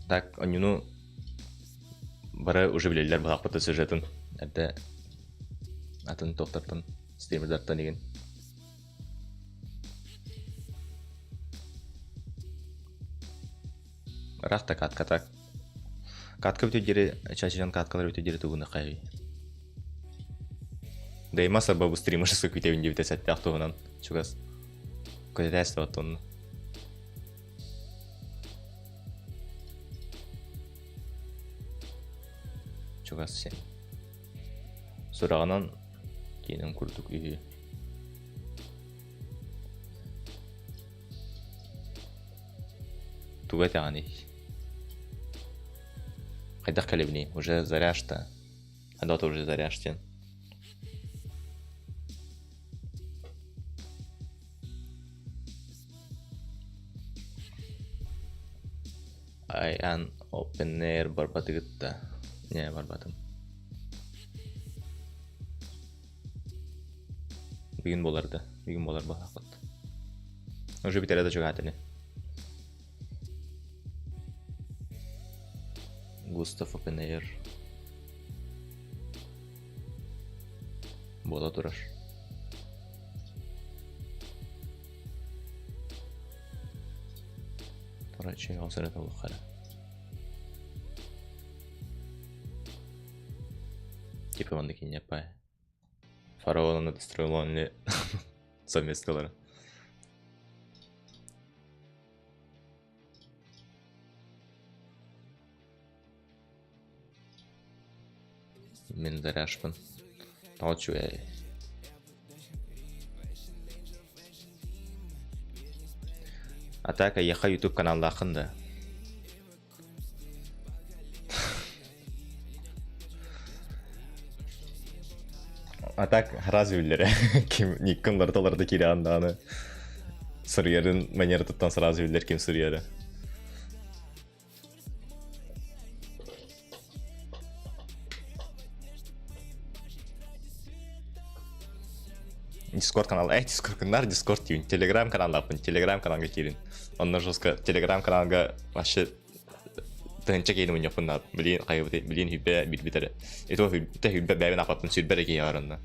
Так, онньуну бары уже билэллэр баһаахпыт сюжетын. Эрдэ атын туохтартан, стримердартан игин. Ыраах да катка так. Катка бүтүр диэри, чачыйан каткалар бүтүр диэри тугуна хайый. Дайма сарба бу стримы шысы күтэбин диэбитэ сэттээх туһунан чугас. Көтэтээс да онно. Чугас сен. Сураҕынан киинэн курдук үһү. Тугу этэҕиний? Хайдах кэлэбиний? Уже заряжта. Адата уже заряжтен. Айан Open Air барбатыгыт да? Не, барбатым. Бүгүн буолар да. Бүгүн буолар буолаахпыт. Уже бүтэрэ да чугаһаат ини. Густав Open Air буола турар. Короче, ол сырыта улахара. Типа он такие не Фараон он достроил он ли совместно. Мин заряжпын. Тоҕо үчүгэй. А так эйиэхэ YouTube каналлааххын да? А так разве биллэрэ ким никкин барыта киирэҕин даҕаны суруйарын манератыттан сразу биллэр ким суруйара. Дискорд канал. Эй, Дискорд канал, Дискорд деймін. Телеграм каналлаахпын. Телеграм каналга киирин. Онно жестко Телеграм каналга вообще тыһынча киһини мунньахпын билин хайыбыт билин хүббэ билбит эрэ. И то хүббэ хүббэ бэйбин аппаппын сүрбэ эрэ киһи бар онно.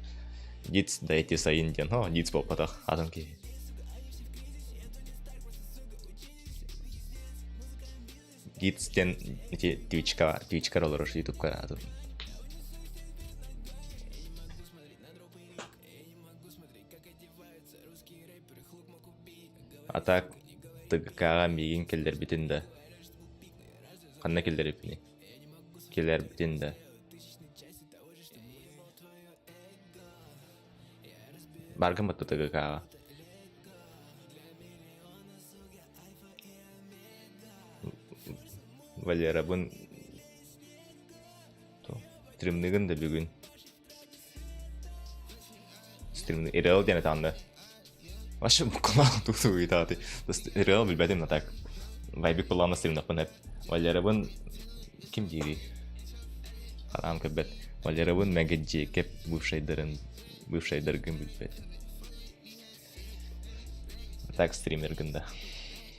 Диц да эти сайын диэн. О, диц буолбатах атын киһи. Диц диэн ити Твичка Твичкар олорор Ютубка атын. А так ТГК-ҕа миигин киллэрбитин да ханна киллэрбитиний? Киллэрбитин да Баргын батта ТГК-ҕа. Валерабын стримныгын да бүгүн Стримны Реал диэн этаҕын да. Вообще кулаан туту ыйтааты. Реал билбэтим на так. Вайбик кулаана стримнаппын эп. Валерабын ким диирий? Хараам көрбөт. Валерабын Мэгеджиэкэп бывшайдарын бывшайдаргын билбэт. Так стримергын да.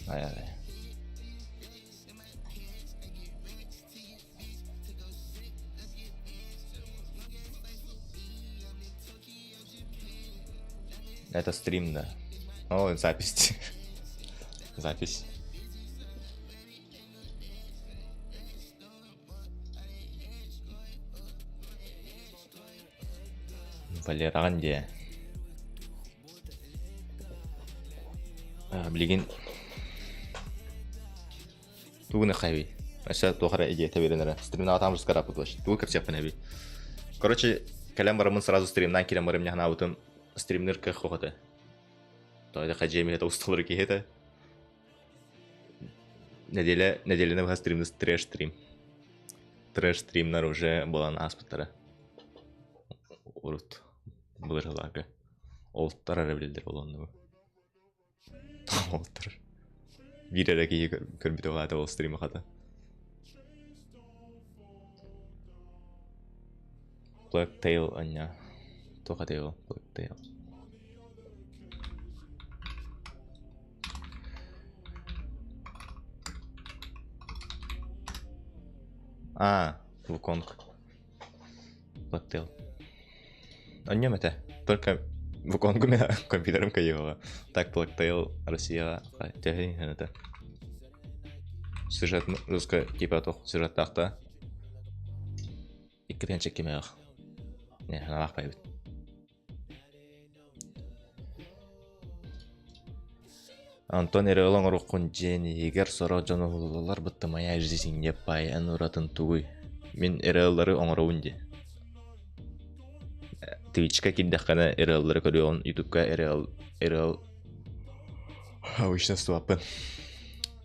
Ай-ай. Это стрим, да. О, запись. Запись. Валераҕын диэ. Билигин тугун хайбый? Өссө туох эрэ идеята биэрэн эрэ. Стримнаатаам рускараппыт вообще. Тугу кэпсиэхпин эбий. Короче, кэлэн бараммын сразу стримнаан киирэн барым ханаабытым стримныр кыах суох этэ. Тоҕо хадьиэм иһэ усталары киһи этэ. Неделя, неделяны быһа стримны трэш стрим. Трэш стримнар уже буолан ааспыттара. Урут былырылаага. Олуттар эрэ билэллэр буолуонну. Олуттар. Биир эрэ киһи көрбүтэ улаата ол стримы хата. Black Tail аньа. Туох этэй ол Black Tail? А, Вуконг. Black Tail. Анньам этэ. Только Вуконгу мен компьютерым кайыһыга. Так Black Tail Россияҕа төһө это. Сюжет русская типа туох сюжеттаах да иккитин чеккимээх. Не, анаах байбыт. Антон эрэл оҥоруккун дьиэн иһигэр сорох дьон уһуллаллар бытта моя жизнь не пай эн уратын тугуй? Мин эрэллары оҥоробун дии. Твичка киирдэххинэ эрэллары көрүөҕүн, ютубка эрэл эрэл обычно суоппун.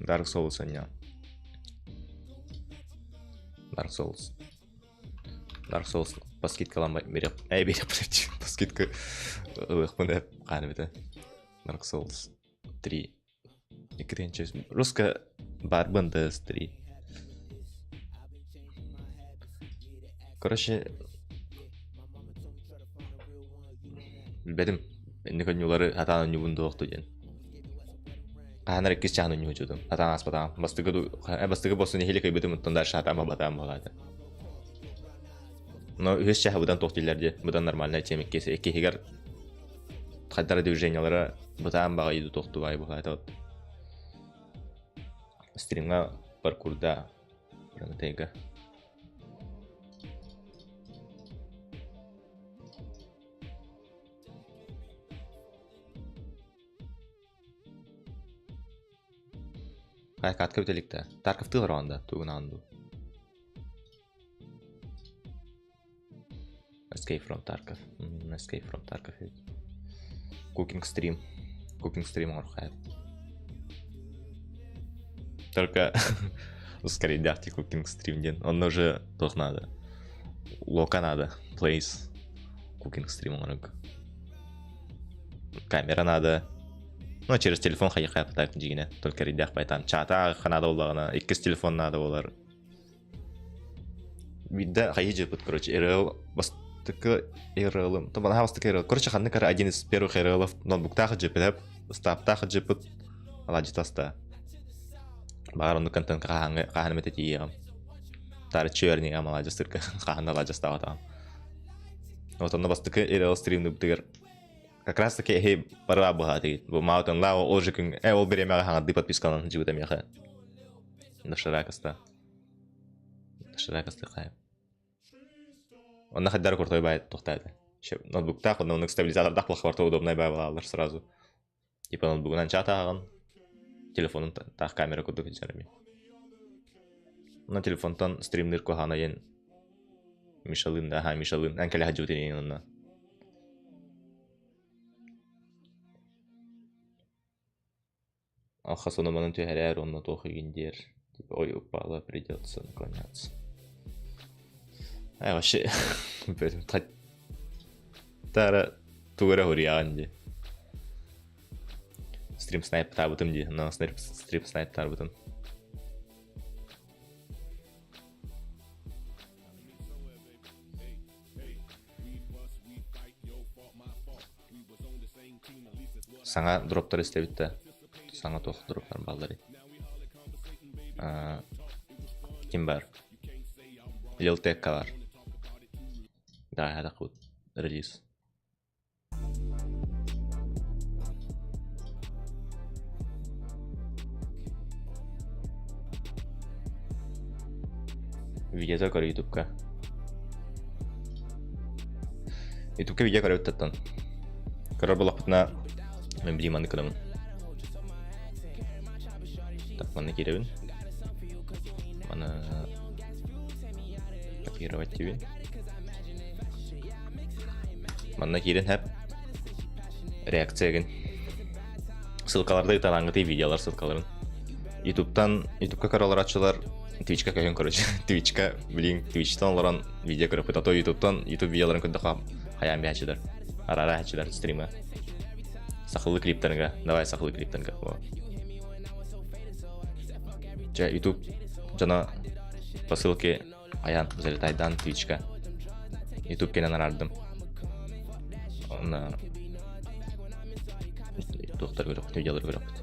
Dark Souls анньаан. Dark Souls. Dark Souls по скидкалан береп, эй береп по скидка ылыахпын эп хаан эбитэ. Dark Souls 3. Иккитинчи русско барбын DS3. Короче, билбэтим. Инник онньуулары сатаан онньуубун дуохту диэн. Хаһан эрэ иккис чааһын онньуу сылдьыбытым. Сатаан ааспатаҕым. Бастакы бастакы босу нэһиилэ кыайбытым, оттон дальше сатаан барбатаҕым буолаата. Но үһүс чааһы быдан туох дииллэр дии, быдан нормальная тема иккис иккиһигэр хайдара движениялара бытаан баҕайы туохтубай буолаата вот. Стримҥа паркурда Прометейга. Катка бүтэликтэ. Тарковтыы олороҕун да, тугунаҕын дуу? Escape from Tarkov. Escape from Tarkov эбит. Cooking stream. Cooking stream оҥороххо Только ускорейдяхти cooking stream диэн. Онно уже туох надо. Лока надо. Place. Cooking stream оҥорорго. Камера надо. Ну, через телефон хайыхай пытаак дьигинэ. Только рейдях байтан. Чата надо буоллаҕына, иккис телефон надо буолар. Биирдэ хайыы дьыппыт, короче, РЛ бастакы РЛым, то наһаа бастакы РЛ. Короче, ханнык эрэ один из первых РЛов ноутбуктаах дьыппыт, ыстааптаах дьыппыт, алаадьыта аста. Баҕар оннук контент хаһааҥҥы хаһан эмэтэ тиийиэҕим. Таарыччы үөрэниэҕим алаадьыстырга хаһан да алаадьыстаабатаҕым. Вот онно бастакы РЛ стримныбытыгар как раз таки эһи барыа быһаатыгыт. Бу маутын лаа ол же күн э ол бириэмэҕэ хаҥардыы подпискаланан дьыбыта миэхэ. Доширакаста. Доширакаста хайа. Онно хайдары крутой бай тохтааты. Ноутбуктаах, онно оннук стабилизатордаах плоховарта удобнай бай балалар сразу. Типа ноутбугунан чат ааҕан, телефонун таах камера курдук илдьэр эми. Онно телефонтан стримныр куһаҕана диэн Мишалыын да, аха Мишалыын, эн кэлэ сылдьыбыт инигин онно. Алхас ону-маны түһэрээр уонна туох игин диэр, типа ой упала придется наклоняться. Ай вообще Тара тугу эрэ суруйаҕын дии. Стрим снайптаабытым дии, но стрим снайптаабытым. Саҥа дроптар истэбит да, саҥа туох дроптар баалларый? Ким баар? Lil Tecca баар. Да, это релиз. Видеото көр ютубка. Ютубка видео көрөбүт Көрөр буоллахпытына мен билим маннык гынабын. Так, манна киирэбин. Маны копировать диибин. Манна киирэн хэп реакциягын ссылкаларда ыталаангытый видеолар ссылкаларын ютубтан ютубка көрө олорооччулар твичка көһүн короче твичка блин твичтан олорон видео көрөппүт а то ютубтан ютуб видеоларын көрдөхө хайаан биһээччилэр арара иһээччилэр стрима сахалыы клиптарга давай сахалыы клиптарга Чэ ютуб дьоно по ссылке Айан залетайдаан Twitchка Ютуб кэнэн араардым. Онно туохтар көрөхпүт, видеолар көрөхпүт.